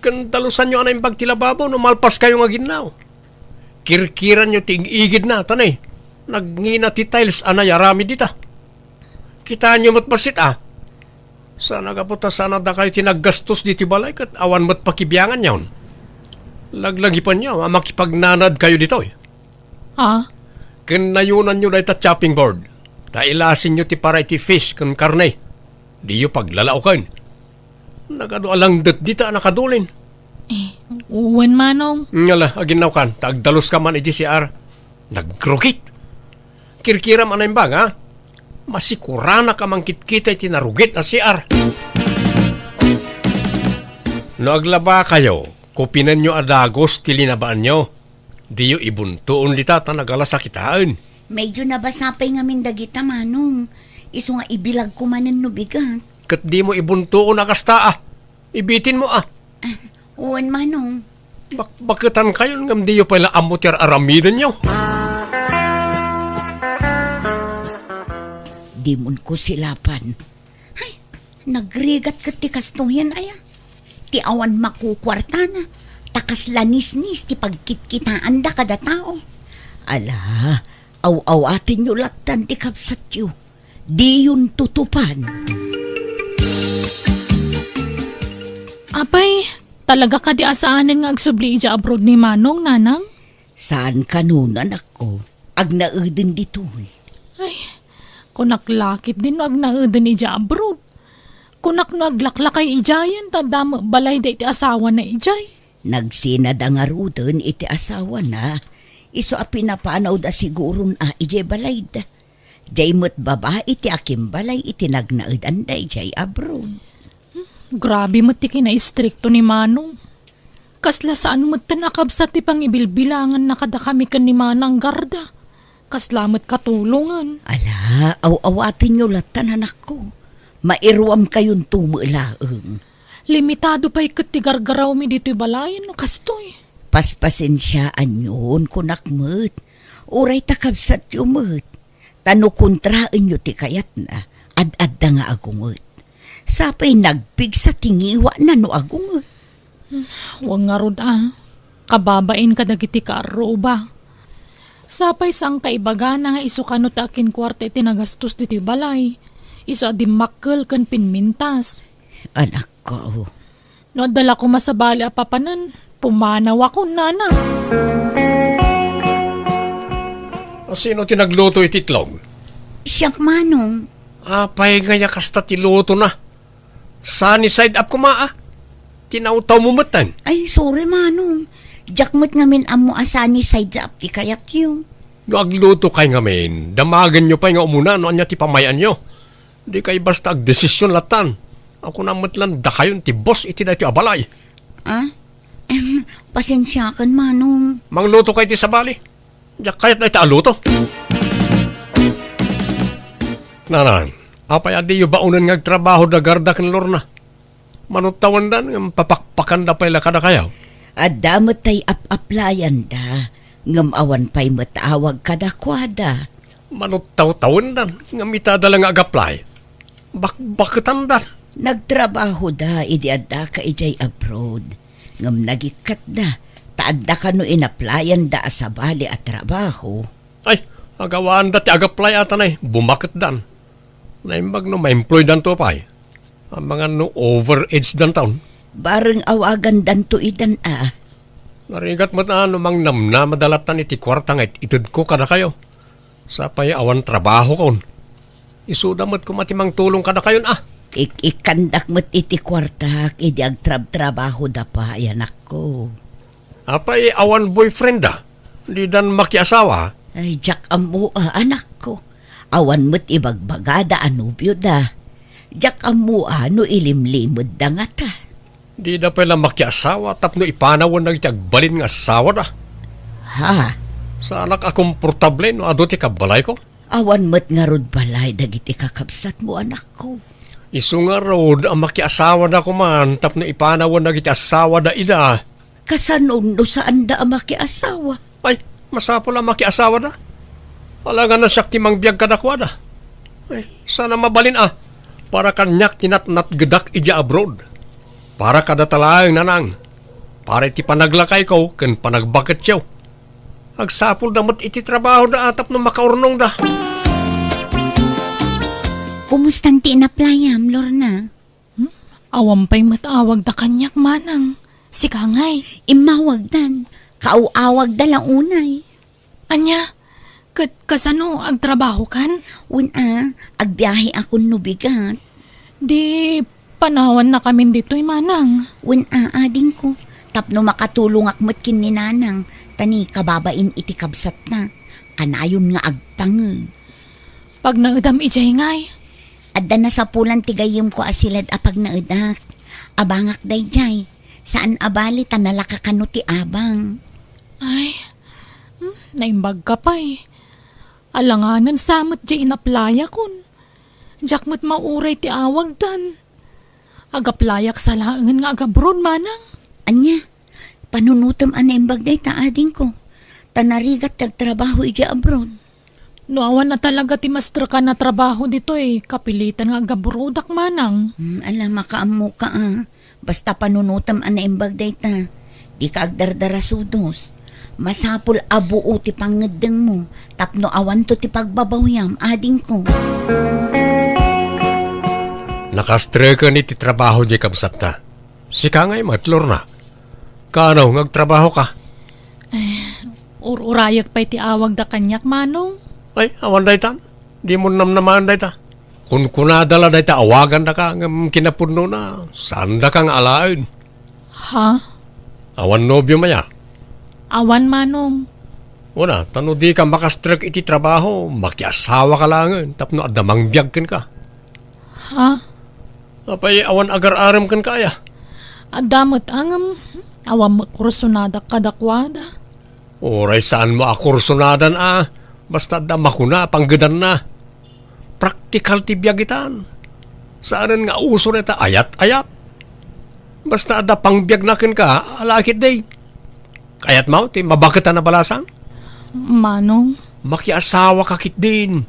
Ken dalusanyo a naimbag ti lababo no malpaskayo nga aginnaw. Kirkiranyo ti ig-igidna, ta ne, nagngina ti tiles a nayaramid ita. Kitaenyo met bassit a. Saan a gapu ta saan a dakayo ti naggastos ditoy balay ket awan met pakibianganyon. Laglagipenyo a makipagnanaedkayo ditoy. Ah? Ken nayonanyo dayta chopping board, ta ilasinyo ti para iti fish ken karne. Diyo paglalaoken. Nagadu a langdet dita a nakadulin. Eh, wen, manong. Ngala, aginnawkan, ta agdaluska man iti C R. Nagrugit. Kirkiram a naimbag, ha? Masikuranak a mangkitkita iti narugit a C R. No aglabakayo, kupinenyo a dagus ti linabaanyo. Diyo ibuntoon dita ta nagalas a kitaen. Medyo nabasa pay ngamin dagita, manong. Isu nga ibilagko manen no bigat. Ket dimo ibuntoon a kasta, a. Ibitinmo, a. Ah, wen, manong. Bakbaketankayon ngem diyo pay la ammo ti ar-aramidenyo. Dimon ko silapan. Hay, nagrigat ket ti kastoyen aya. Ti awan makukuartana, ta kasla nisnis ti pagkitkitaanda kada tao. Ala, aw-awatenyo lattan ti kabsatyo. Diyon tutupan. Apay, talaga kadi a saanen nga agsubli idiay abroad ni manong, nanang? Saan kano, anakko. Agnaeden ditoy. Ay, kunak la ketdin no agnaeden idiay abroad. Kunak no aglaklakay idiayen ta adda met balayda iti asawana idiay. Nagsinada ngaruden iti asawana. Isu a pinapanawda siguron a idiay balayda. Diay met babai ti akimbalay iti nagnaedanda idiay abroad. Grabe met ti kinaistrikto ni Manong. Kasla saan metten a kabsat ti pangibilbilanganna kadakami ken ni Manang Garda. Kasla met katulongan. Ala, aw-awatenyo lattan, anakko. Mairuamkayonto met laeng. Limitado pay ket ti gargarawmi ditoy balayen no kastoy. Paspasensiaanyon, kunak met. Uray ta kabsatyo met. Ta no kontraenyo ti kayatna, ad-adda nga agunget. Sapay nagpigsa ti ngiwana no agunget. Wen ngarud a, kababain kadagiti kaarruba. Sapay saan ka ibagana nga isu kano ti akinkuarta iti nagastos ditoy balay. Isu a dimmakkel ken pinmintas. Anakko. No adda la koma sabali a papanen, pumanawakon, nana. A, sino ti nagluto iti itlog? Siak, Manong. Apay nga ya kasta ti lutona? Sunny side up koma, a. Tinawtawmo metten. Ay, sorry, Manong. Diak met ngamin ammo a sunny side up ti kayatyo. No aglutokay ngamin, damagenyo pay nga umuna no ania ti pamay-anyo. Dikay basta agdesisyon lattan. Ako na met lan dakayon ti boss iti daytoy a balay. Ah? Em, pasensiakan, Manong. Manglutokay ti sabali. Diak kayat dayta a luto. Nanang, apay a diyo baonen nga agtrabaho da Garda ken Lorna? Manuttawendan ngem papakpakanda pay la kadakayo? Adda met tay ap-aplayanda, ngem awan pay met awag kadakuada. Manuttawtawendan ngem itada la nga agaplay. Bakbaketandan. Nagtrabahoda idi addaka idiay abroad, ngem nagikkatda ta adda kano inaplayanda a sabali a trabaho. Ay, agawanda ti agaplay a tanay, bumaketdan. Naimbag no maemploydanto pay. Amangan no overage danton. Bareng awagandanto idan a. Narigat met a no mangnamnamada lattan iti kuarta nga it-itedko kadakayo. Sapay awan trabahokon. Isuda met koma ti mangtulong kadakayon a. Ik-ikkandak met iti kuartak idi agtrabtrabahoda pay, anakko. Apay awan boyfriend da? Didan makiasawa? Ay, diak ammo a, anakko. Awan met ibagbagada a nobioda. Diak ammo a no ilimlimedda ngata. Dida pay la makiasawa tapno ipanawen dagiti agbalin nga asawada. Ha? Saanak a komportable no adu ti kabalayko. Awan met ngarud balay dagiti kakabsatmo, anakko. Isu ngarud a makiasawada koman tapno ipanawen dagiti asawada ida. Kasano no saanda a makiasawa? Ay, masapul a makiasawada. Alangan a siak ti mangbiag kadakuada. Ay, saan a mabalin a. Para kaniak ti natnatgedak idiay abroad. Para kadata laeng, nanang. Para iti panaglakayko ken panagbaketyo. Agsapulda met iti trabahoda a tapno makaurnongda. Kumustan ti inaplayam, Lorna? Hmm? Awan pay met awagda kaniak, manang. Sika ngay? Immawagdan. Kaaw-awagda la unay. Ania? Ket kasano, agtrabahokan? Wen a, agbiaheakon no bigat. Di panawannakamin ditoy, manang. Wen a, adingko, tapno makatulongak met ken ni nanang, ta ni kababain iti kabsatna. Kanayon nga agpangeg. Pagnaedam idiay ngay? Adda nasapulan ti gayyemko a siled a pagnaedak. Abangak daydiay. Saan a bali ta nalaka kano ti abang. Ay, hmm, naimbagka pay. Alanganen sa met diay inaplayakon. Diak met mauray ti awagdan. Agaplayak sa laengen nga agabroad, manang. Ania? Panunotem a naimbag dayta, adingko. Ta narigat ti agtrabaho idiay abroad. No awan a talaga ti masterkan a trabaho ditoy, kapilitan nga agabroadak, manang. Hmm, ala, makaammoka a. Basta panunotem a naimbag dayta. Dika agdardarasudos. Masapul a buo ti pangngeddengmo tapno awanto ti pagbabawyam, adingko. Nakastreken iti trabaho diay kabsatta. Sika ngay met, Lorna. Kaano nga agtrabahoka? Eh, ur-urayek pay ti awagda kaniak, manong. Ay, awan dayta. Dimo namnamaen dayta. Kunkunada la dayta awagandaka ngem kinapudnona, saandaka nga alaen. Ha? Awan nobiom aya? Awan, manong. Wen a, ta no dika makastrek iti trabaho, makiasawaka laengen tapno adda mangbiag kenka. Ha? Apay awan agar-arem kenka aya? Adda met a ngem, awan met kursonadak kadakuada. Uray saanmo a kursonadan a, basta adda makuna a panggedanna. Praktikal ti biag itan. Saanen nga uso dayta ayat-ayat. Basta adda pangbiagna kenka, ala ketdi. Kayatmo ti mabaketan a balasang? Manong? Makiasawaka ketdin.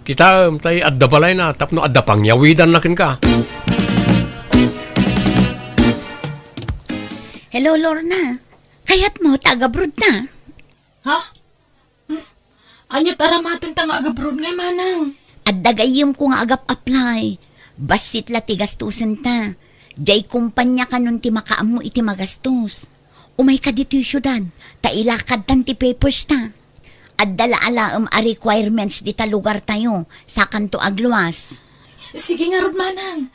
Kitaem, tay adda balayna tapno adda pangyawidanna kenka. Hello, Lorna. Kayatmo ta agabrodta? Ha? Hmm? Ania ti aramatenta nga agabrodta ngay, manang? Adda gayyemko nga agap-apply. Bassit la ti gastosenta. Diay kompania kanon ti makaammo iti magastos. Umayka ditoy siudad, ta ilakadtan ti papersta. Adda la alaem a requirements dita lugartayo, sakanto agluas. Sige ngarud, manang.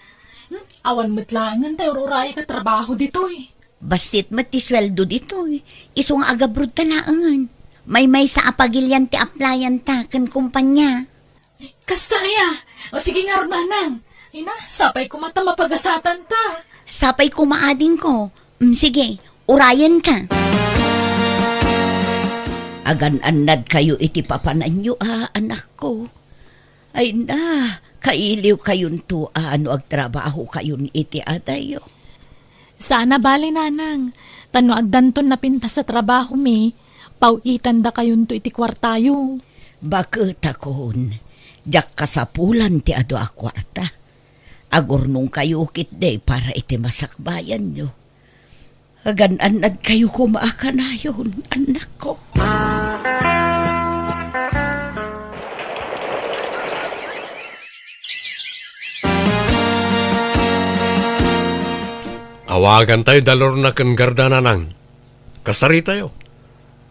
Hmm? Awan met laengen ti ur-urayek a trabaho ditoy. Bassit met ti sueldo ditoy. Isu nga agabrodta laengen. Maymaysa a pagilian ti applyanta ken kompania. Kasta aya? O sige ngarud, manang. Ina, sapay koma ta mapagasatanta. Sapay koma, adingko. Mm, sige, urayenka. Agan-annadkayo iti papananyo a, anakko. Ay na, kailiwkayonto a no agtrabahokayon iti adayyo. Saan a bale, nanang. Ta no addanton napintas a trabahomi, paw-itandakayonto iti kuartayo. Baketakon, diak kasapulan ti adu a kuarta. Agurnongkayo ketdi para iti masakbayanyo. Agan-annadkayo koma a kanayon, annakko. Awagantayo da Lorna ken Garda, nanang. Kasaritayo.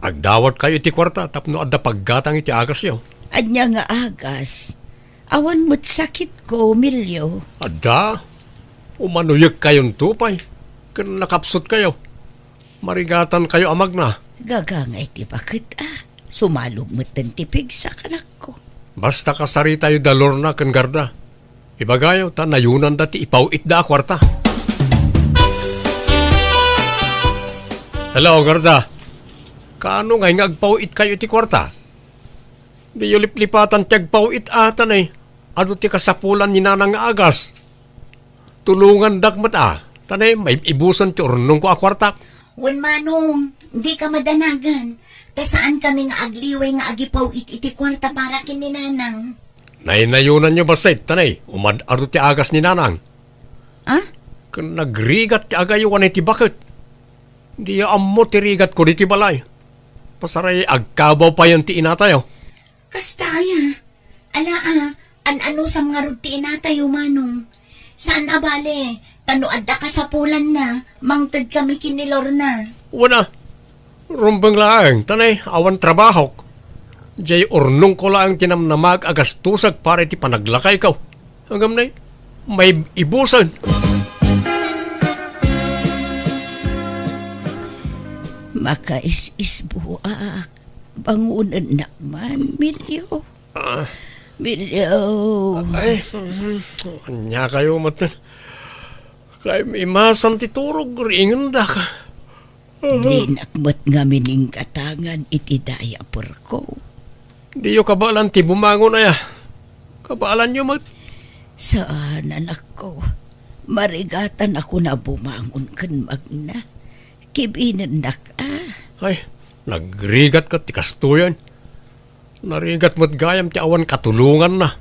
Agdawatkayo iti kuarta tapno adda paggatang iti agasyo. Ania nga agas? Awan met sakitko, Emilio. Adda? Umanoyekkayonto pay ken nakapsutkayo. Marigatankayo a magna. Gagangay ti baket, a. Sumalog metten ti pigsak, anakko. Basta kasaritayo da Lorna ken Garda. Ibagayo ta nayonanda ti ipaw-itda a kuarta. Hello, Garda. Kaano ngay nga agpaw-itkayo iti kuarta? Diyo liplipatan ti agpaw-it a, ta nay, adu ti kasapulan ni nanang nga agas. Tulongandak met a, ta nay, maibusen ti urnongko a kuartak. Wen, manong, dika madanagan. Ta saankami nga agliway nga agipaw-it iti kuarta para ken ni nanang. Naynayonanyo bassit, ta nay, umad-adu ti agas ni nanang. Ah? Ken nagrigat ti agaywan iti baket. Diyo ammo ti rigatko ditoy balay. Pasaray agkabaw payen ti inatayo. Kasta aya? Ala a, an-anusam ngarud ti inatayo, manong. Saan a bale, ta no adda kasapulanna, mangtedkami ken ni Lorna. Wen a, rumbeng laeng, ta nay, awan trabahok. Diay urnongko laeng ti namnamaek a gastosek para iti panaglakayko. Ngem nay, maibusen. Makais-isbuak. Bangonennak man, Emilio. Ah. Emilio. Ay, mhm. Ania kayo met? Kay imasan ti turog, ringendak. Dinak met ngamin inggatangan iti diaperko. Diyo kabaelan ti bumangon aya? Kabaelanyo met? Saan, anakko. Marigatanakon a bumangon ken magna. Kibinennak a. Ay, nagrigat ket ti kastoyen. Narigat met gayam ti awan katulonganna.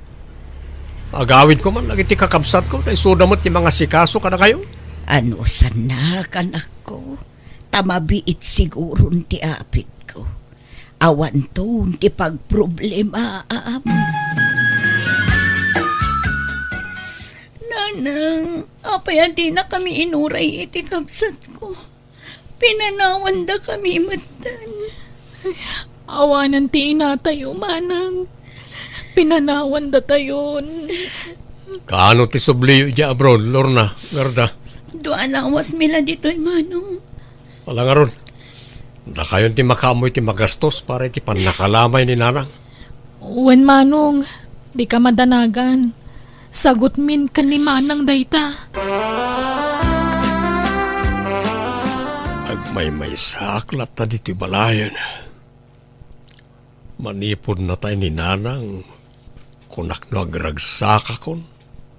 Agawidko man dagiti kakabsatko, ta isuda met ti mangasikaso kadakayo. Anusannak, anakko, ta mabiit siguron ti apitko. Awanton ti pagproblemaam. Nanang, apay a dinakami inuray iti kabsatko? Pinanawandakami metten. Awanen ti inatayo, manang. Pinanawandatayon. Kaano ti subliyo idiay abroad, Lorna, Garda? Dua a lawasmi la ditoy, manong. Ala ngarud, dakayon ti makaammo iti magastos para iti pannakalamay ni nanang. Wen, manong, dika madanagan. Sagutmin ken ni manang dayta. Agmaymaysaak latta ditoy balayen. Manipud natay ni nanang, kunak no agragsakakon,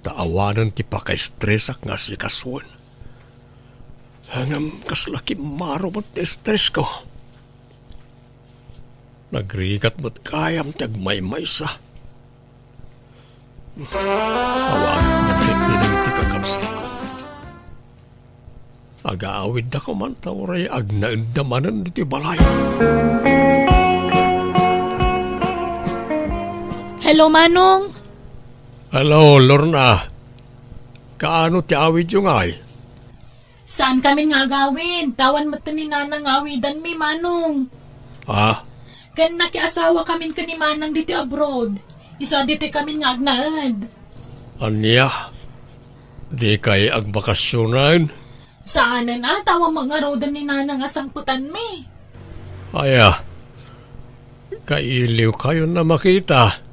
ta awanen ti pakaistresak nga asikasoen. Ngem kasla kimmaro met ti estresko. Nagrigat met gayam ti agmaymaysa. Awanak met ketdi dagiti kakabsatko. Agaawidda koman ta uray agnaedda manen ditoy balay. Hello, Manong. Hello, Lorna. Kaano ti awidyo ngay? Saan kamin nga agawid? Awan met ni Nanang nga awidanmi, Manong. Ah? Ken nakiasawa kamin ken ni Manang ditoy abroad. Isu a ditoy kamin nga agnaed. Ania? Dikay agbakasionen? Saanen a, ta awan met ngaruden ni Nanang a sangpetanmi. Aya, kailiwkayon a makita.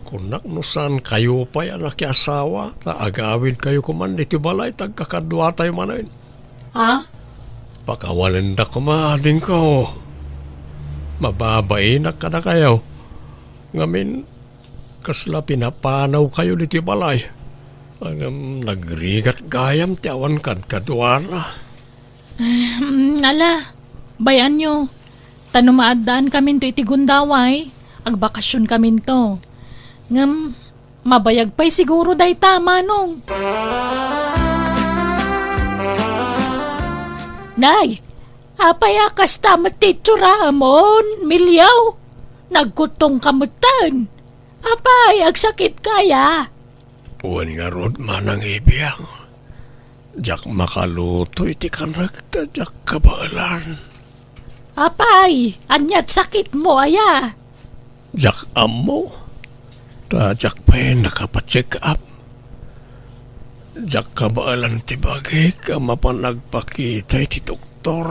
Kunak no saankayo pay a nakiasawa, ta agawidkayo koman ditoy balay, ta agkakaduatayo manen. Ha? Pakawanendak koma adingko. Mababainak kadakayo. Ngamin, kasla pinapanawkayo ditoy balay. Ngem nagrigat gayam ti awan kadkaduana. Hmm, ala, bay-anyo. Ta no maaddaankaminto iti gundaway, agbakasionkaminto. Ngem mabayag pay siguro dayta, Manong. Nay, apay a kasta met ti itsuram, milyaw? Nagkuttongka metten. Apay, agsakitka aya? Wen ngarud, Manang Ibiang. Diak makaluto iti kanek ta diak kabaelan. Apay, ania't sakitmo aya? Diak ammo. Ta diak pay nakapacheck up. Diak kabaelan ti bagik a mapan agpakita iti doktor.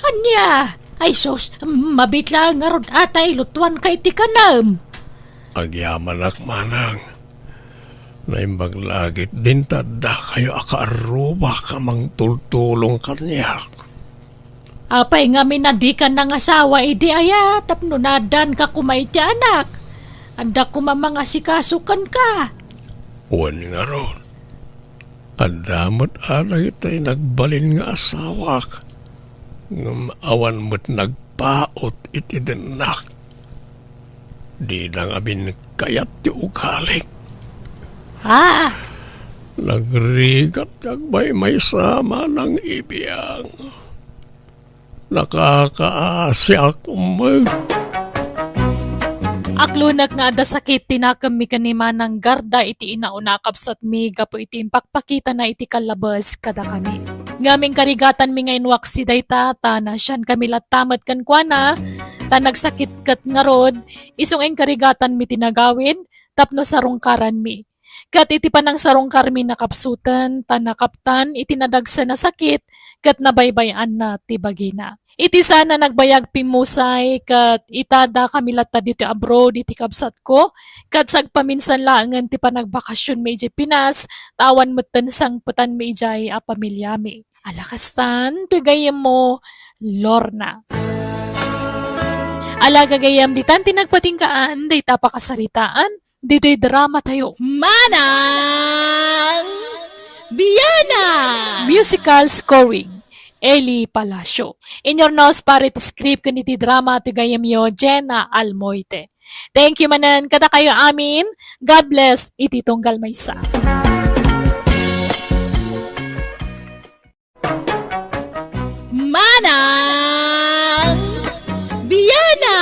Ania? Ay sus, mabit laeng ngarud a ta ilutuanka iti kanem. Agyamanak, Manang. Naimbag la ketdin ta addakayo a kaarrubak a mangtultulong kaniak. Apay ngamin a dika nangasawa idi aya tapno naaddaanka koma iti anak? Adda koma mangasikaso kenka. Wen ngarud, adda met a dagiti nagbalin nga asawak, ngem awan met nagpaut iti dennak. Dida ngamin kayat ti ugalik. Ah! Nagrigat ti agmaymaysa, Manang Ibiang. Nakakaasiak met. Aklonek nga adda sakit ti nakemmi ken ni Manang Garda iti inauna a kabsatmi gapu iti impakpakitana iti kallabes kadakami. Ngem inkarigatanmi nga inwaksi dayta, ta naasiankami latta met kenkuana, ta nagsakit ket ngarud, isu nga inkarigatanmi ti nagawid tapno sarungkaranmi. Ket iti panangsarungkarmi, nakapsuten, ta nakaptan iti nadagsen a sakit, ket nabaybay-anna ti bagina. Iti saan a nagbayag, pimmusay, ket ita dakami latta ditoy abroad iti kabsatko, ket sagpaminsan laengen ti panagbakasionmi idiay Pinas, ta awan metten sangpetanmi idiay a pamiliami. Ala kastan, toy gayyemmo, Lorna. Ala gagayyem, ditan ti nagpatinggaan dayta a pakasaritaan, ditoy drama tayo. Manang Biana! Musical scoring, Eli Palacio. Inurnos para iti script ken iti drama ti gayyemyo, Jenna Almoite. Thank you manen kadakayo amin. God bless iti tunggal maysa. Manang Biana!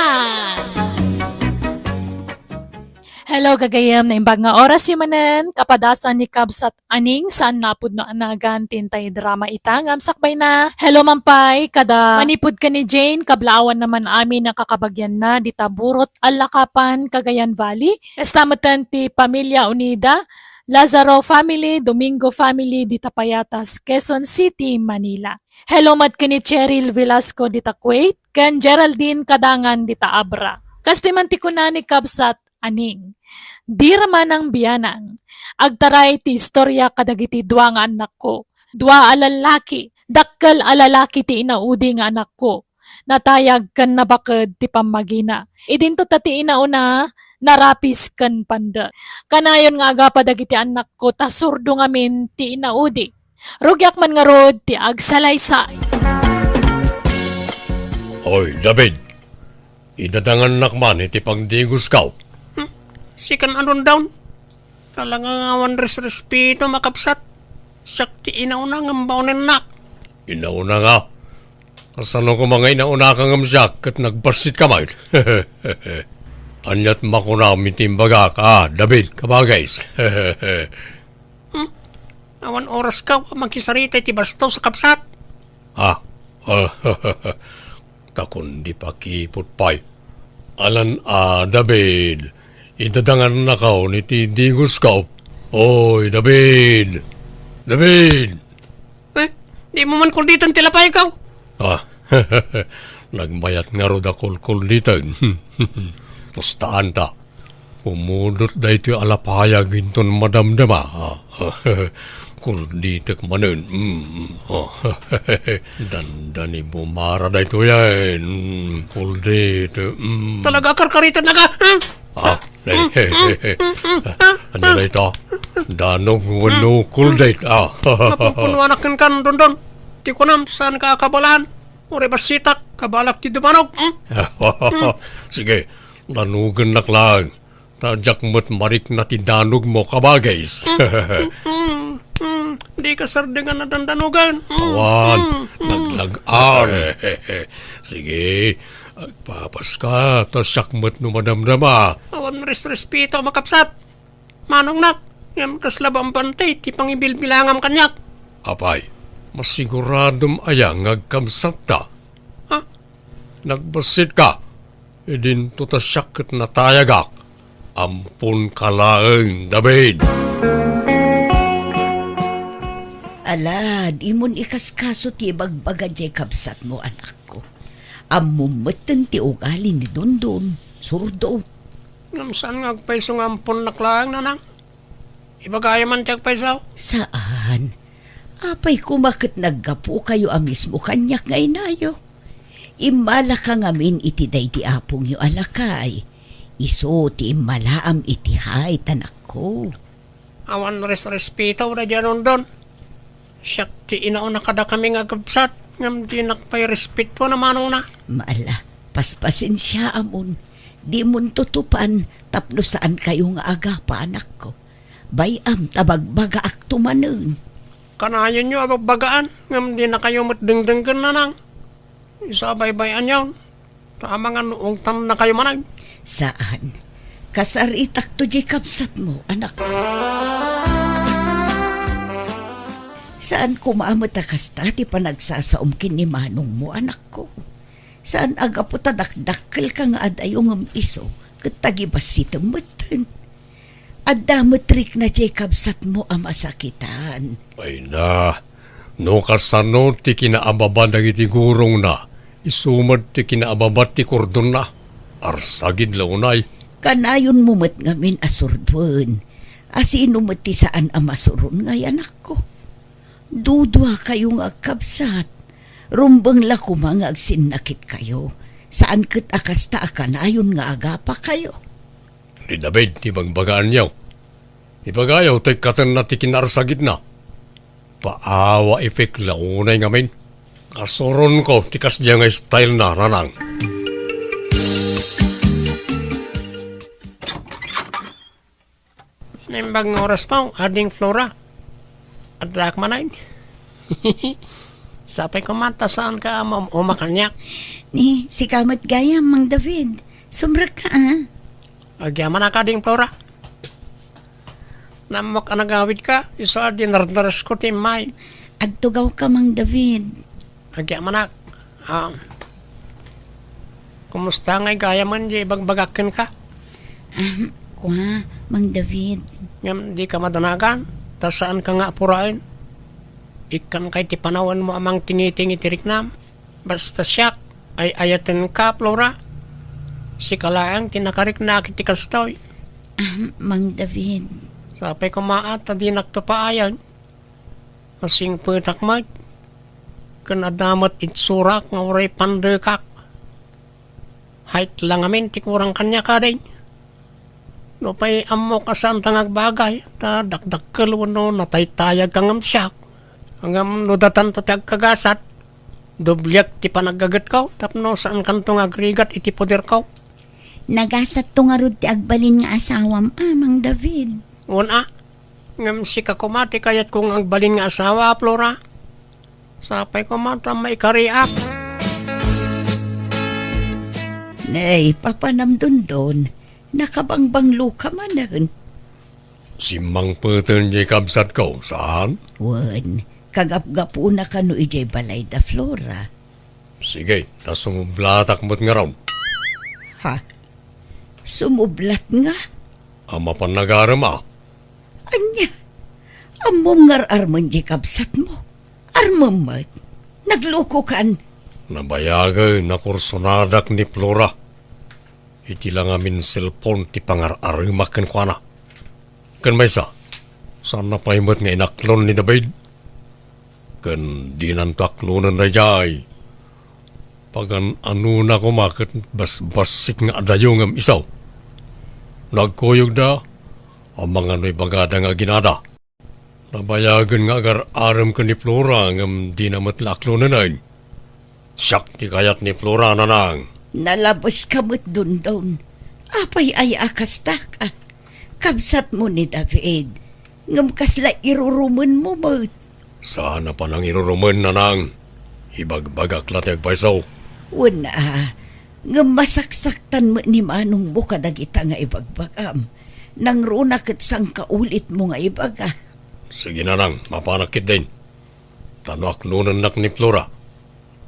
Hello, gagayyem, naimbag nga orasyo manen, kapadasan ni Kabsat Aning, saan napudno a nagan ti intay drama ita, ngem sakbayna. Hello man pay, kada manipud ken ni Jane, kablaawanna man amin a kakabagianna, dita Burot, Allakapan, Cagayan Valley. Kasta metten ti Pamilya Unida, Lazaro family, Domingo family, dita Payatas, Quezon City, Manila. Hello met ken ni Cheryl Velasco dita Kuwait, ken Geraldine Kadangan dita Abra. Kastoy man ti kuna ni Kabsat Aning, Dira Manang Bianang, agtaray ti istoria kadagiti dua nga annakko. Dua a lallaki, dakkel a lalaki ti inaudi nga anakko. Natayag ken nabaked ti pammagina. Idinto ta ti inauna, narapis ken pandet. Kanayon nga agapa dagiti annakko ta surdo ngamin ti inaudi. Rugiak man ngarud ti agsalaysay. Oy, David! Idadangannak man iti pagdigosko. Hmm? Sikan a rundown? Talaga nga awan resrespeto, makabsat. Siak ti inauna ngem baonennak. Inauna nga. Kasano koma nga inaunaka ngem siak ket nagbassitka met? Aniat makunam iti imbagak, a, David, kabagis? Hmm? Awan oraska a makisarita iti bastos a kabsat. Ha? Ta kundi pakiput pay. Alan a, David, idadangannakon iti digosko. Oy, David! David! Eh, di mo man kulditen ti lapayko? Ah, nagmayat ngarud a kulkulditen. Pustaan ta. Pumudot daytoy a lapayag inton madamdama. Kulditek manen. Mm, mm. Dandani bumara daytoyen. Mm, kulditek. Mm. Talaga, karkaritennaka? Hmm? Ah, nay. Ania dayta? Danog wenno kuldit? Ah. Napupunuanak kenka, Dondon. Ti kunam, saanka a kabaelan. Uray bassitak, kabaelak ti dumanog. Hmm? Sige, danogennak laeng. Ta diak met marikna ti danogmo, kabagis. Mm, mm, mm. Dika sardengan a dandanogen. Mm, awan, mm, mm. Naglag-an. Sige, agpapaska, ta siak met no madamdama. Awan resrespeto, makabsat. Manongnak, ngem kasla bambantay ti pangibilbilangam kaniak. Apay, masiguradom aya nga agkabsatta? Ha? Nagbassit ka. Idinto ta siak ket natayagak. Amponka laeng, David. Ala, dimon ikaskaso ti ibagbaga diay kabsatmo, anakko. Ammom metten ti ugali ni Dondon, zurdo. Ngem saan nga agpayso nga amponnak laeng, nanang? Ibagayo man ti agpayso? Saan. Apay koma ket naggapukayo a mismo kaniak nga inayo? Immalaka ngamin iti daydi apongyo a lakay. Isu ti immalaam iti hayt, anakko. Awan resrespeto daydi a Dondon. Siak ti inauna kadakami nga agkabsat, ngem dinak pay respetuan a manongna. Ala, paspasensiaamon. Dimon tutupan tapno saankayo nga agapa, anakko. Bay-am ta bagbagaakto manen. Kanayonyo a bagbagaan, ngem dinakayo met dengdenggen, nanang. Isu a baybay-anyon, ta amangan no ungtannakayo manen. Saan. Kasaritakto diay kabsatmo, anak. Saan koma met a kasta ti panagsasaom ken ni manongmo, anakko. Saan a gapu ta dakdakkelka nga ad-ayo ngem isu ket tagibassitem metten. Adda met rikna diay kabsatmo a masakitan. Ay na, no kasano ti kinaababa dagiti gurongna, isu met ti kinaababa ti kordonna. Arsagid la unay. Kanayonmo met ngamin a surduen. A sino met ti saan a masuron ngay, anakko? Duduakayo nga agkabsat. Rumbeng la koma nga agsinnakitkayo. Saan ket a kasta a kanayon nga agapakayo. Ni David ti bagbagaanyo. Ibagayo ta ikkatenna ti kinaarsagidna. Paawa ipik la unay ngamin. Kasuronko ti kasdiay nga style na, nanang. Naimbag nga oras mo, Ading Flora. Addaak manen. Sapay koma ta saanka a maum-uma kaniak. Ni, sika met gayam, Mang David. Sumrekka, a. Agyamanak, Ading Flora. Naammoak a nagawidka, isu a dinardaresko ti immay. Agtugawka, Mang David. Agyamanak. Ah. Kumusta ngay gayamen diay ibagbagak kenka? Ah, kua, Mang David. Ngem dika madanagan, ta saanka nga apuraen. Ikkanka iti panawenmo a mangtingiting iti riknam. Basta siak, ay-ayatenka, Flora. Sika laeng ti nakariknaak iti kastoy. Ah, Mang David. Sapay koma ta dinakto paayen. Masingpetak met. Ken adda met itsurak nga uray pandekak. Hayt la ngamin ti kurang kaniak, Ading. Nupay ammok a saanta nga agbagay, ta dakdakkel wenno nataytayagka ngem siak. Ngem no datanto ti agkagasat, dobliak ti panaggagetko tapno saankanto nga agrigat iti poderko. Nagasatto ngarud ti agbalin nga asawam, a, Mang David. Wen a, ngem sika koma ti kayatko nga agbalin nga asawa, a Flora. Sapay koma ta maikariak. Nay, papanam Dondon, nakabangbanglo ka manen. Simmangpeten diay kabsatko, saan? Wen, kagapgapuna kano idiay balay da Flora. Sige, ta sumublatak met ngarud. Ha? Sumublat nga? A mapan nagarem a. Ania? Ammom nga ar-armen diay kabsatmo? Armem met. Naglukokan. Nabayagen a kursonadak ni Flora. Iti la ngamin cellphone ti pangar-aremak kenkuana. Ken maysa, saanna pay met nga inaklon ni David. Ken dinanto aklonen daydiay. Pagan-anona koma ket basbassit nga adayo ngem isu. Nagkuyogda, ammangano ibagada nga aginada. Nabayagen nga agar-arem ken ni Flora ngem dina met la aklonenen. Siak ti kayat ni Flora, nanang. Nalabeska met, Dondon. Apay aya a kastak? Kabsatmo ni David, ngem kasla irurumenmo met. Saan a panangirurumen, nanang. Ibagbagak la ti agpayso. Wen a, ngem masaksaktan met ni manongmo kadagita nga ibagbagam. Nangruna ket sangkaulitmo nga ibaga. Sige, nanang, mapanak ketdin. Ta no aklonennak ni Flora,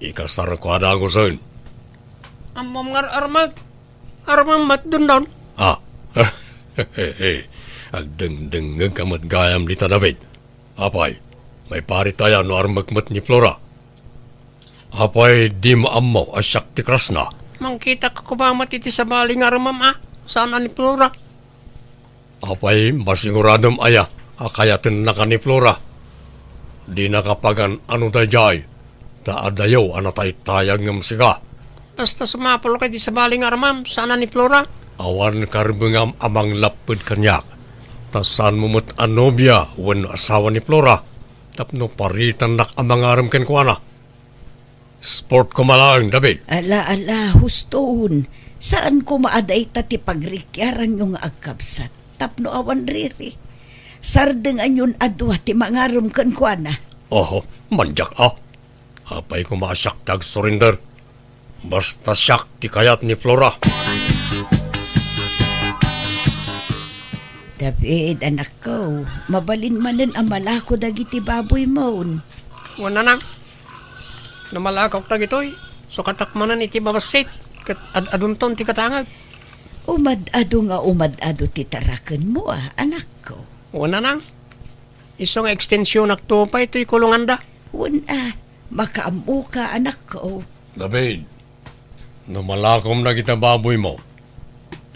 ikasarko a dagusen. Ammom nga ar-armek. Armem met, Dondon. Ah. Agdengdengngeg ka met gayam dita, David. Apay, maiparit aya no armek met ni Flora? Apay, dimo ammo a siak ti krasna? Mangkitak koma met iti sabali nga armem a, saan a ni Flora. Apay, masiguradom aya a kayatennaka ni Flora? Dinaka pagan-ano daydiay, ta adayo a nataytayag ngem sika. Basta sumapulka iti sabali nga armem, saan a ni Flora. Awan karbengam a manglapped kaniak, ta saanmo met a nobia wenno asawa ni Flora, tapno paritannak a mangarem kenkuana. Sport koma laeng, David. Ala, ala, huston. Saan koma a dayta ti pagrikiaranyo nga agkabsat tapno awan riri. Sardenganyon a dua ti mangarem kenkuana. Oho, mandiak a. Apay koma a siak ti agsurrender. Basta siak ti kayat ni Flora. David, anakko, mabalin manen a malako dagiti baboymon. Wen, nanang. No malakok dagitoy, sukatak manen iti mabassit, ket ad-adunton ti katangag. Umad-adu nga umad-adu ti tarakenmo a, anakko. Wen, nanang. Isu nga ekstensionakto pay toy kulonganda. Wen a, makaammoka, anakko. David, no malakom dagita baboymo,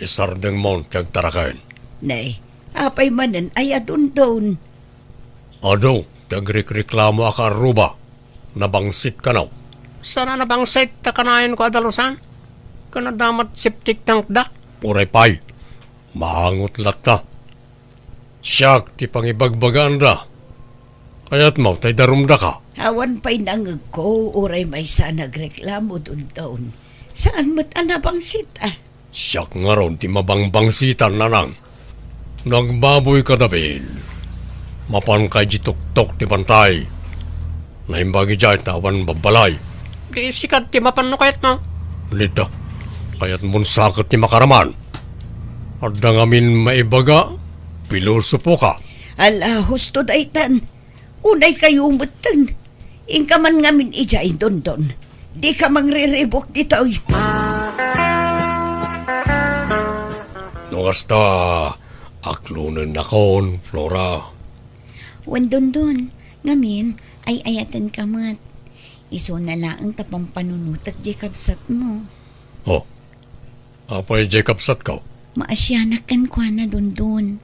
isardengmon ti agtaraken. Nay, apay manen aya, Dondon? Adu ti agrikreklamo a kaarruba, nabangsit kano. Saan a nabangsit ta kanayon ko a dalusan? Ken adda met septic tank da. Uray pay, maangot latta. Siak ti pangibagbagaanda. Kayatmo ta idarumdaka? Awan pay nangngegko uray maysa a nagreklamo, Dondon. Saan met a nabangsit a. Siak ngarud ti mabangbangsitan, nanang. No agbaboyka, David, mapanka idiay tuktok ti bantay. Naimbag idiay ta awan babbalay. Di sika ti mapan no kayatmo. Nita, kayatmon sa ket ti makaraman. Adda ngamin maibaga, pilosopoka. Ala, husto daytan. Unaykayo metten. Inka man ngamin idiay, Dondon. Dika mangriribuk ditoy. No kasta, aklonennakon, Flora. Wen, Dondon, ngamin, ay-ayatenka met. Isuna laeng ta pampanunotek diay kabsatmo. Oh, apay diay kabsatko? Maasianak kenkuana, Dondon.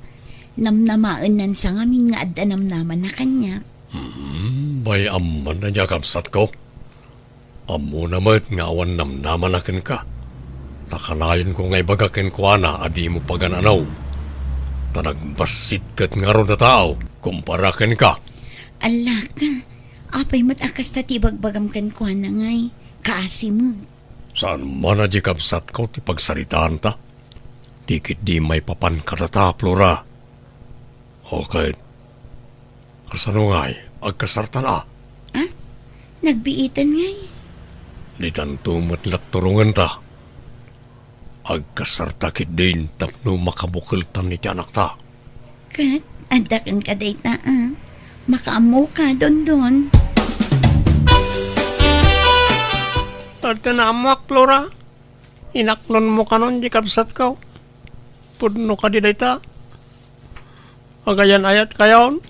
Namnamaennan sa ngamin nga adda namnamana kaniak. Hmm, bay-am man a diay kabsatko. Ammona met nga awan namnamana kenka. Ta kanayonko nga ibaga kenkuana a dimo pagan-ano. Ta nagbassit ket ngarud a tao kumpara kenka. Allaka, apay met a kasta ti ibagbagam kenkuana ngay? Kaasi met. Saan man a diay kabsatko ti pagsaritaanta? Ti ketdi maipapan kadata, Flora. O ket, kasano ngay, agkasartan a? Ah? Nagbiiten ngay. Ditanto met la turongenta. Agkasarta ketdin tapno makabukeltan iti anakta. Ket adda kenka dayta, a. Makaammoka, Dondon. Adda naammoak, Flora. Inaklonmo kanon di kabsatko. Pudno kadi dayta? Agayan-ayatkayon?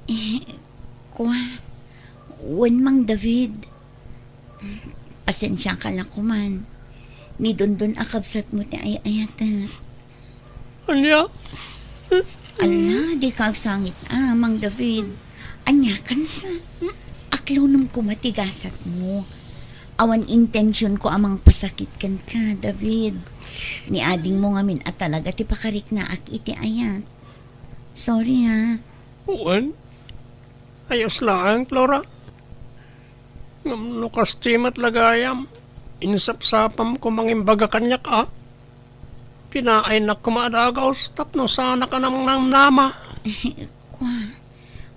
Eh, kua, wen, Mang David. Pasensiaka la koman. Ni Dondon a kabsatmo ti ay-ayatek. Ania? Ala, dika agsangit a, Mang David. Ania kansa? Aklonem koma ti gasatmo. Awan intensionko a mangpasakit kenka, David. Ni adingmo ngamin a talaga ti pakariknaak iti ayat. Sorry, ha. Wen? Ayos laeng, Flora. Ngem no kastoy met la gayam, insapsapam koma nga imbaga kaniak a pinaaynak koma a dagus tapno saanak a namnamnama. Kua,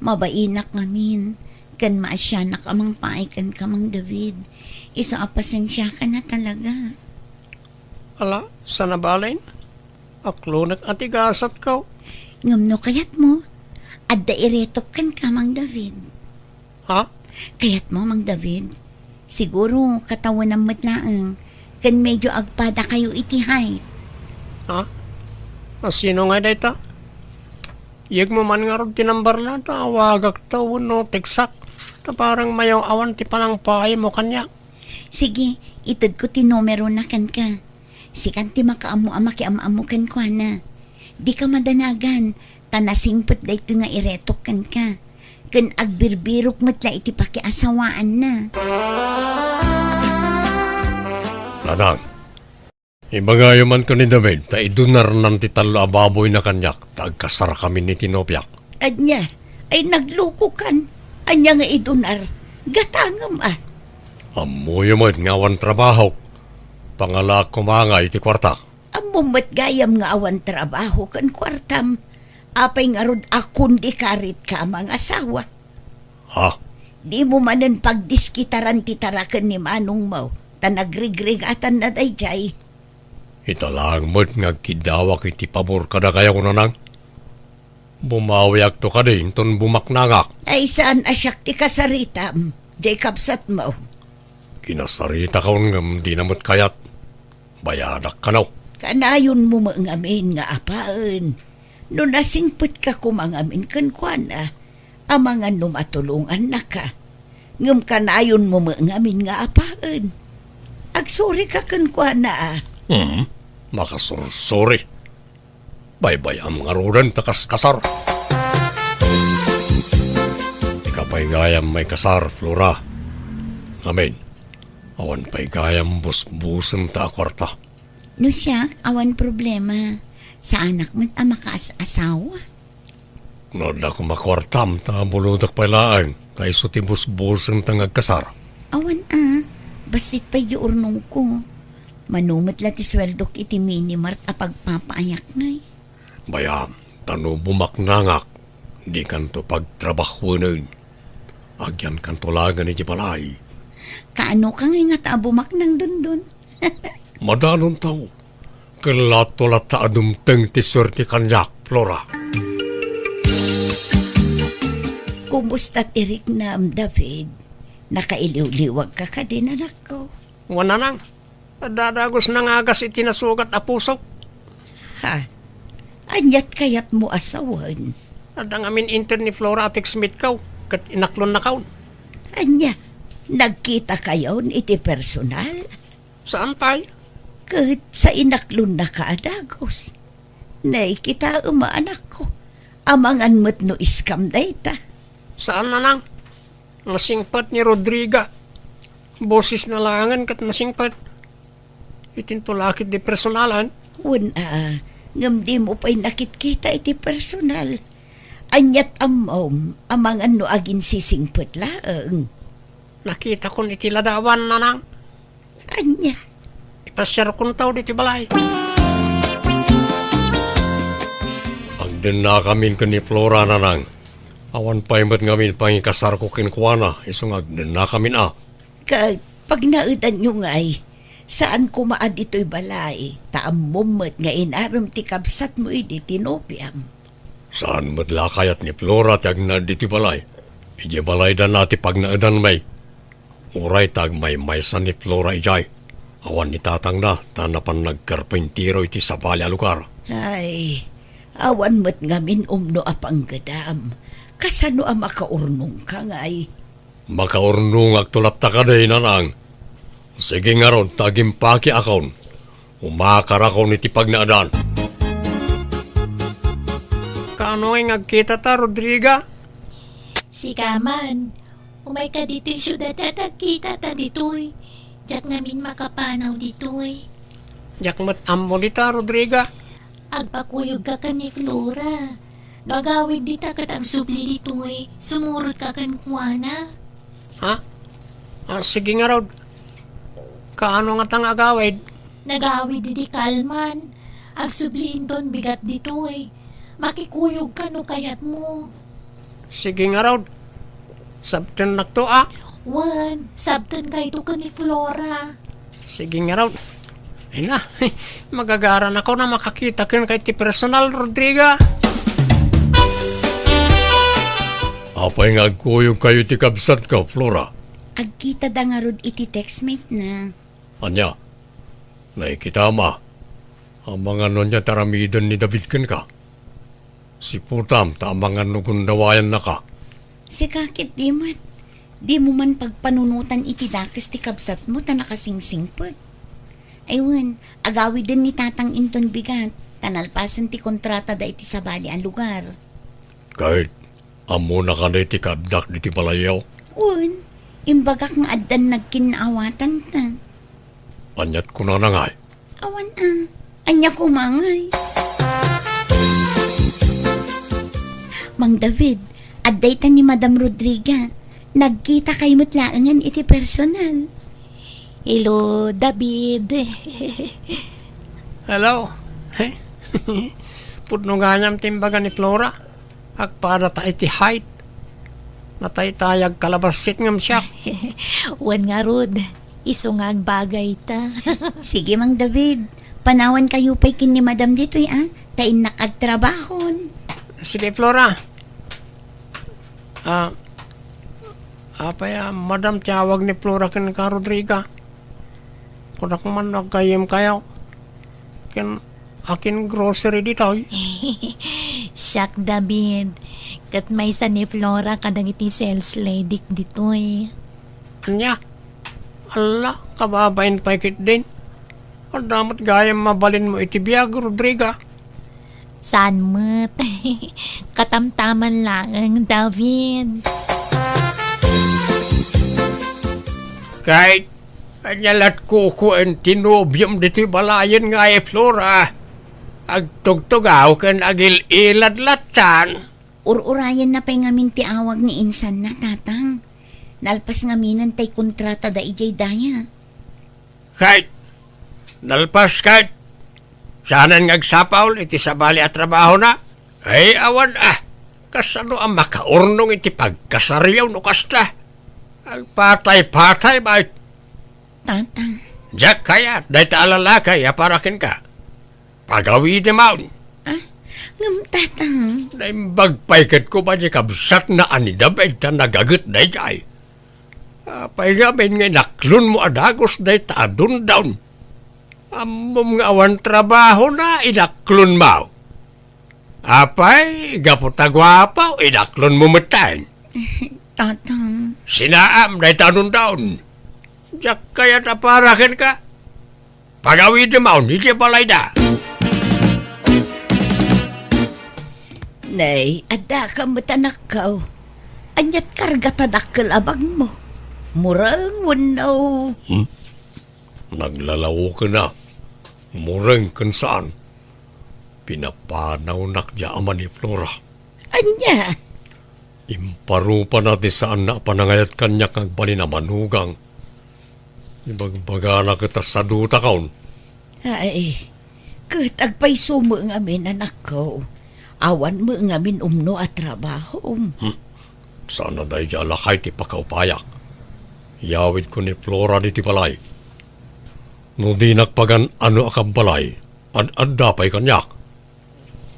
mabainak ngamin, ken maasianak a mangpaay kenka, Mang David. Isu a pasensiaka na talaga. Ala, saan a balen? Aklonek a ti gasatko. Ngem no kayatmo, adda iretok kenka, Mang David. Ha? Kayatmo, Mang David? Siguro, katawenam met laeng, ken medyo agpadakayo iti height. Ha? A, sino ngay dayta? Yegmo man ngarud ti numberna, ta awagakto wenno tekstak, ta parang mayaw-awan ti panangpaaymo kaniak. Sige, itedko ti numerona kenka. Sikan ti makaammo a makiam-ammo kenkuana. Dika madanagan, ta nasingpet daytoy nga iretok kenka. Ken agbirbirok met la iti pakiasawaanna. Nanang, ibagayo man ken ni David ta idunarnan ti tallo a baboyna kaniak ta agkasarkamin iti nopiak. Ania? Ay, naglukokan. Ania nga idunar? Gatangem a. Ammoyo met nga awan trabahok. Pangalaak koma ngay iti kuartak. Ammom met gayam nga awan trabaho ken kuartam. Apay ngarud a kundi karitka a mangasawa? Ha? Dimo manen pagdiskitaran ti taraken ni manongmo, ta nagrigrigatanna daydiay. Ita laeng met nga agkiddawak iti pabor kadakayo, Nanang. Bumawiakto kadi inton bumaknangak. Ay, saan a siak ti kasaritam, diay kabsatmo? Kinasaritakon ngem dina met kayat. Bayadak kano. Kanayonmo met ngamin nga apaen. No nasingpetka koma ngamin kenkuana, amangan no matulongannaka. Ngem kanayonmo met ngamin nga apaen. Agsurika kenkuana a. Hmm, makasursuri. Baybay-am ngaruden ta kaskasar. Dika pay gayam maikasar, Flora. Ngamin, awan pay gayam busbusenta a kuarta. No siak, awan problema. Saanak met a makaas-asawa. No adda koma kuartam, ta bulodak pay laeng, ta isu ti busbusenta nga agkasar. Awan a, bassit pay di urnongko. Mano met la ti sueldok iti minimart a pagpapaayak ngay. Bayam, ta no bumaknangak, dikanto pagtrabahuenen. Agyankanto laengen iti balay. Kaanoka ngay ngata a bumaknang, Dondon? Madanonto. Ket lato latta a dumteng ti suerte kaniak, Flora. Kumusta ti riknam, David? Nakailiwliwagka kadi, anakko? Wen, Nanang. Adda dagus nangagas iti nasugat a pusok. Ha? Aniat kayatmo a sawen? Adda ngamin inted ni Flora a text meet ko, ket inaklonnakon. Ania, nagkitakayon iti personal? Saan pay? Ket sa inaklonnaka a dagus. Nay, kitaem a, anakko. Amangan met no scam dayta. Saan, Nanang? Nasingpet ni Rodriga. Bosesna laengen ket nasingpet. Itinto la ketdi personalan. Wen a, ngem dimo pay nakitkita iti personal. Aniat ammom, amangan no aginsisingpet laeng? Nakitakon iti ladawan, Nanang. Ania? Ipasiarkonto ditoy balay. Agdennakamin ken ni Flora, Nanang. Awan pay met ngamin pangikasarko kenkuana, isu nga agdennakamin a. Ket pagnaedanyo ngay, saan koma a ditoy balay, ta ammom met nga inarem ti kabsatmo idi ti nobiam. Saan met la kayat ni Flora ti agnaed ditoy balay? Idiay balayda ti pagnaedanmi. Uray ta agmaymaysa ni Flora idiay, awan ni tatangna ta napan nagkarpintero iti sabali a lugar. Ay, awan met ngamin umno a panggedam. Kasano a makaurnongka ngay? Makaurnongakto latta kadi, Nanang. Sige ngarud ta agimpakiakon. Umakarakon iti pagnaedan. Kaano nga agkitata, Rodriga? Sika man, umayka ditoy siudad ta agkitata ditoy. Diak ngamin makapanaw ditoy. Diak met ammo dita, Rodriga. Agpakuyogka ken ni Flora. No agawid dita ket agsubli ditoy, sumurotka kenkuana. Ha? Ah, sige ngarud. Kaano ngata nga agawid? Nagawid idi kalman. Agsubli inton bigat ditoy. Makikuyogka no kayatmo. Sige ngarud. Sabtennakto a. Wen, sabtenkayto ken ni Flora. Sige ngarud. Ay na, magagaranakon a makakita kenka iti personal, Rodriga. Apay nga agkuyogkayo iti kabsatko, Flora? Agkitada ngarud iti textmate na. Ania? Nakikitam a, amangan no ania ti aramiden ni David kenka? Siputam ta amangan no gundawayannaka. Sika ket di met. Dimo man pagpanunotan iti dakes ti kabsatmo ta nakasingsingpet. Ay wen, agawiden ni Tatang inton bigat, ta nalpasen ti kontratada iti sabali a lugar. Ket ammona kadi ti kaaddak ditoy balayyo? Wen, imbagak nga addan nagkinnaawatanta. Aniat kunana ngay? Awan a. Ania koma ngay? Mang David, adda ita ni Madam Rodriga. Nagkitakay met laengen iti personal. Hello, David. Hello. Pudno gayam ti imbaga ni Flora. Agpadata iti height. Nataytayag kalabassit ngem siak. Wen ngarud, isu nga agbagayta. Sige, Mang David. Panawankayo pay ken ni Madam ditoy, a? Ta innak agtrabahon. Sige, Flora. Ah, apay a, Madam, ti awag ni Flora kenka, Rodriga? Kunak man no aggayyemkayo. Ken akin grocery ditoy? Siak, David. Ket maysa ni Flora kadagiti sales lady ditoy. Ania? Alla, kababain pay ketdin. Adda met gayam mabalinmo iti biag, Rodriga. Saan met? Katamtaman laeng, David. Kay, ania lat kukuen ti nobiom ditoy balayen ngay, Flora? Agtugtugaw ken agil-ilad lattan. Ur-urayenna pay ngamin ti awag ni insanna, Tatang. Nalpas ngaminen tay kontratada idiay daya. Ket nalpas ket saanen nga agsapul iti sabali a trabahona? Ay, awan a. Kasano a makaurnong iti pagkasariaw no kasta? Agpatay-patay, bay. Tatang. Diak kayat dayta a lalaki a para kenka. Pagawidem maon. Ah, ngem, Tatang. Naimbag pay ket koma ti kabsatna a ni David ta nagaget daydiay. Apay ngamin nga inaklonmo a dagus dayta a dundawn? Ammom nga awan trabahona, inaklonmo. Apay, gapu ta guapo, inaklonmo metten. Tatang. Sinaam dayta a dundawn. Diak kayat a para kenka. Pagawidem maon idiay balayda. Nay, addaka met, anakko. Aniat karga ta dakkel a bagmo? Mureng wenno? Hmm? Naglalaoken a. Mureng ken saan. Pinapanawnak diay ama ni Flora. Ania? Imparupana ti saanna a panangayat kaniak nga agbalin a manugang. Ibagbagana ket a sadutakon. Ay, ket agpayso met ngamin, anakko. Awan met ngamin umno a trabahom. Hmm. Saan a daydi a lakay ti pakaupayak. Iyawidko ni Flora ditoy balay. No dinak pagan-ano a kabbalay, ad-adda pay kaniak.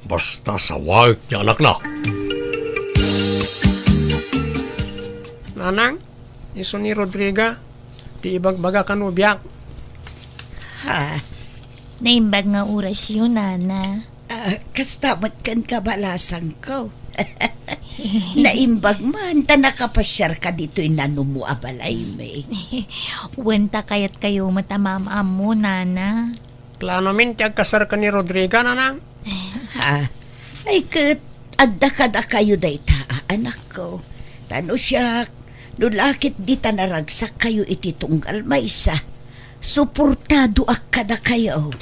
Basta sawaek ti anakna. Nanang, isu ni Rodriga, ti ibagbaga kano biag. Ha? Naimbag nga orasyo, Nana. Ah, kasta met ken kabalasangko. Naimbag man ta nakapasiarka ditoy nanumo a balaymi. Wen ta kayatkayo met a maam-ammo, Nana. Planomin ti agkasar ken ni Rodriga, Nanang. Ha? Ay ket, adda kadakayo dayta a anakko. Ta no siak, no la ket dita naragsakkayo iti tunggal maysa, suportadoak kadakayo.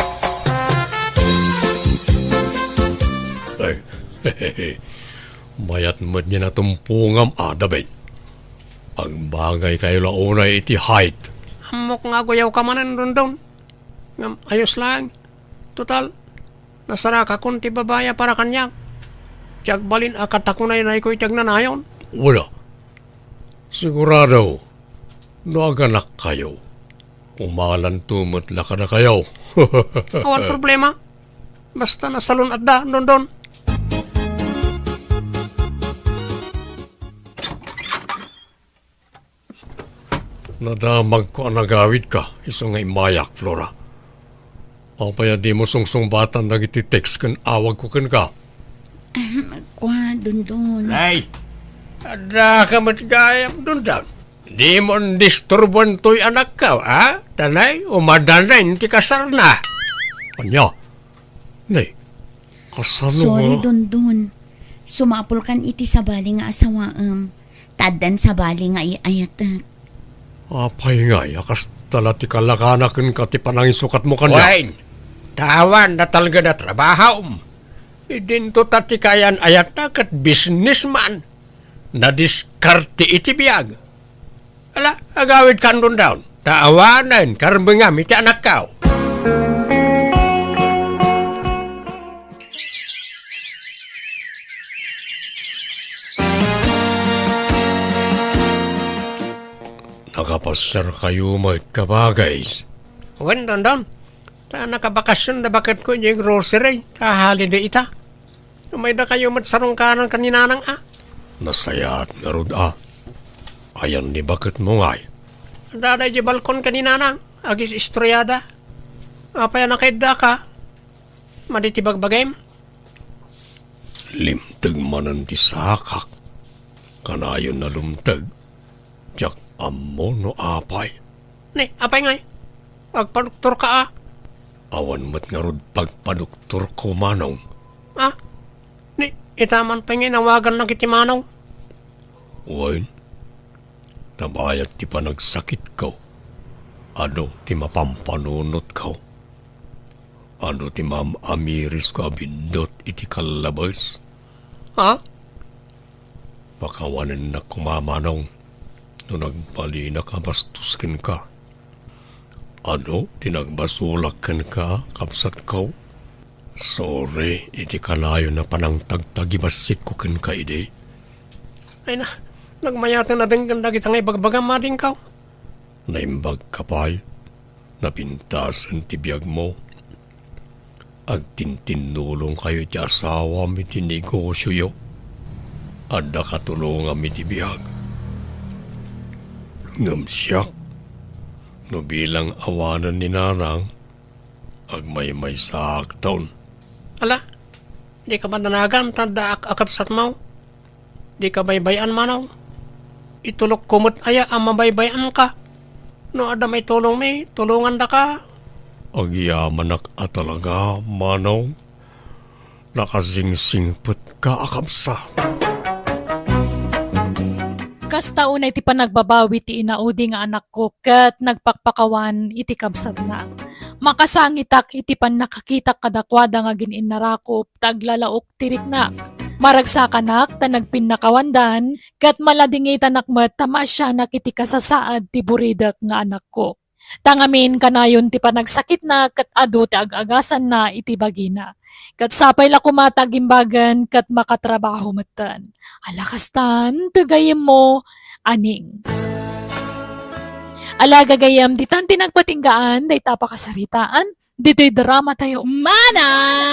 Ay, mayat met ni natumpongam a, David. Agbagaykayo la unay iti height. Ammok nga aguyawka manen, Dondon. Ngem ayos laeng. Total, nasarakakon ti babai a para kaniak. Ti agbalin a katakunaynayko iti agnanayon. Wala. Sigurado, no aganakkayo, umalanto met la kadakayo. Awan problema. Basta nasalun-atda, Dondon. Nadamagko a nagawidka, isu nga immayak, Flora. Apay a dimo sungsungbatan dagiti text ken awagko kenka? Ahem, kua, Dondon. Nay, addaka met gayam, Dondon. Dimo disturbuan toy anakko, a? Ta nay, umadanen ti kasarna. Ania? Nay, kasano Sorry, nga? Dondon. Sumapulkan iti sabali nga asawaem. Ta addan sabali nga ay-ayatek. Apay ngay a kasta la ti kalakana kenka ti panangisukatmo kaniak? Wen, ta awan natalged a trabahom. Idinto ta ti kaayan-ayatna ket businessman. Nadiskarte iti biag. Ala, agawidkan, Dondon. Ta awanen karbengam iti anakko. Nakapasiarkayo met, kabagis? Wen, Dondon. Ta nakabakasyon da baketko idiay grocery. Ta holiday ita. Umaydakayo met sarungkaran ken ni Nanang a. Nasayaat ngarud a. Ayan ni baketmo ngay? Adda idiay balkon ken ni Nanang. Agis-istoriada. Apay a nakaiddaka? Madi ti bagbagim? Limteg manen ti sakak. Kanayon a lumteg. Diak ammo no apay. Ni, apay ngay? Agpadoktorka a. Awan met ngarud pagpadoktorko, manong. Ah? Ni, ita man pay nga inawagannak iti manong. Wen, ta bayat ti panagsakitko. Adu ti mapampanunotko. Adu ti maam-amirisko a biddut iti kallabes. Ha? Pakawanennak koma, manong, no nagbalinak a bastos kenka. Adu ti nagbasolak kenka, kabsatko. Sorry iti kanayon a panangtagtagibassikko kenka idi. Ay na, nagmayaten a denggen dagita nga ibagbagam, adingko. Naimbagka pay, napintasen ti biagmo. Agtintinnulongkayo iti asawam iti negosioyo. Adda katulongam iti biag. Ngem siak, no bilang awanen ni Nanang, agmaymaysaakton. Ala, dika madanagan ta addaak a kabsatmo. Dika baybay-an, manong. Itulokko met aya a mabaybay-anka. No adda maitulongmi, tulongandaka. Agyamanak a talaga, manong. Nakasingsingpetka a kabsat. Kasta unay ti panagbabawi ti inaudi nga anakko ket nagpakpakawan iti kabsatna. Makasangitak iti pannakakitak kadakuada nga agin-innarakop ta aglalaok ti riknak. Maragsakanak ta nagpinnakawandan, ket maladingitanak met ta maasianak iti kasasaad ti buridek nga anakko. Ta ngamin kanayon ti panagsakitna ket adu ti ag-agasanna iti bagina. Ket sapay la koma ta agimbagen ket makatrabaho metten. Ala kastan, ti gayyemmo, Aning. Ala gagayyem, ditan ti nagpatinggaan dayta pakasaritaan ditoy drama tayo. Manang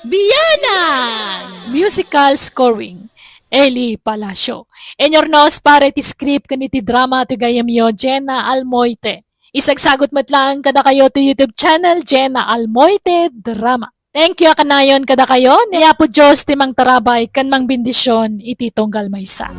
Bianang! Musical scoring, Eli Palacio. Inurnos para iti script ken iti drama ti gayyemyo, Jenna Almoite. Isagsagut met laeng kadakayo ti YouTube channel, Jenna Almoite Drama. Thank you a kanayon kadakayo. Ni Apo Dios ti mangtarabay ken mangbendisyon iti tunggal maysa.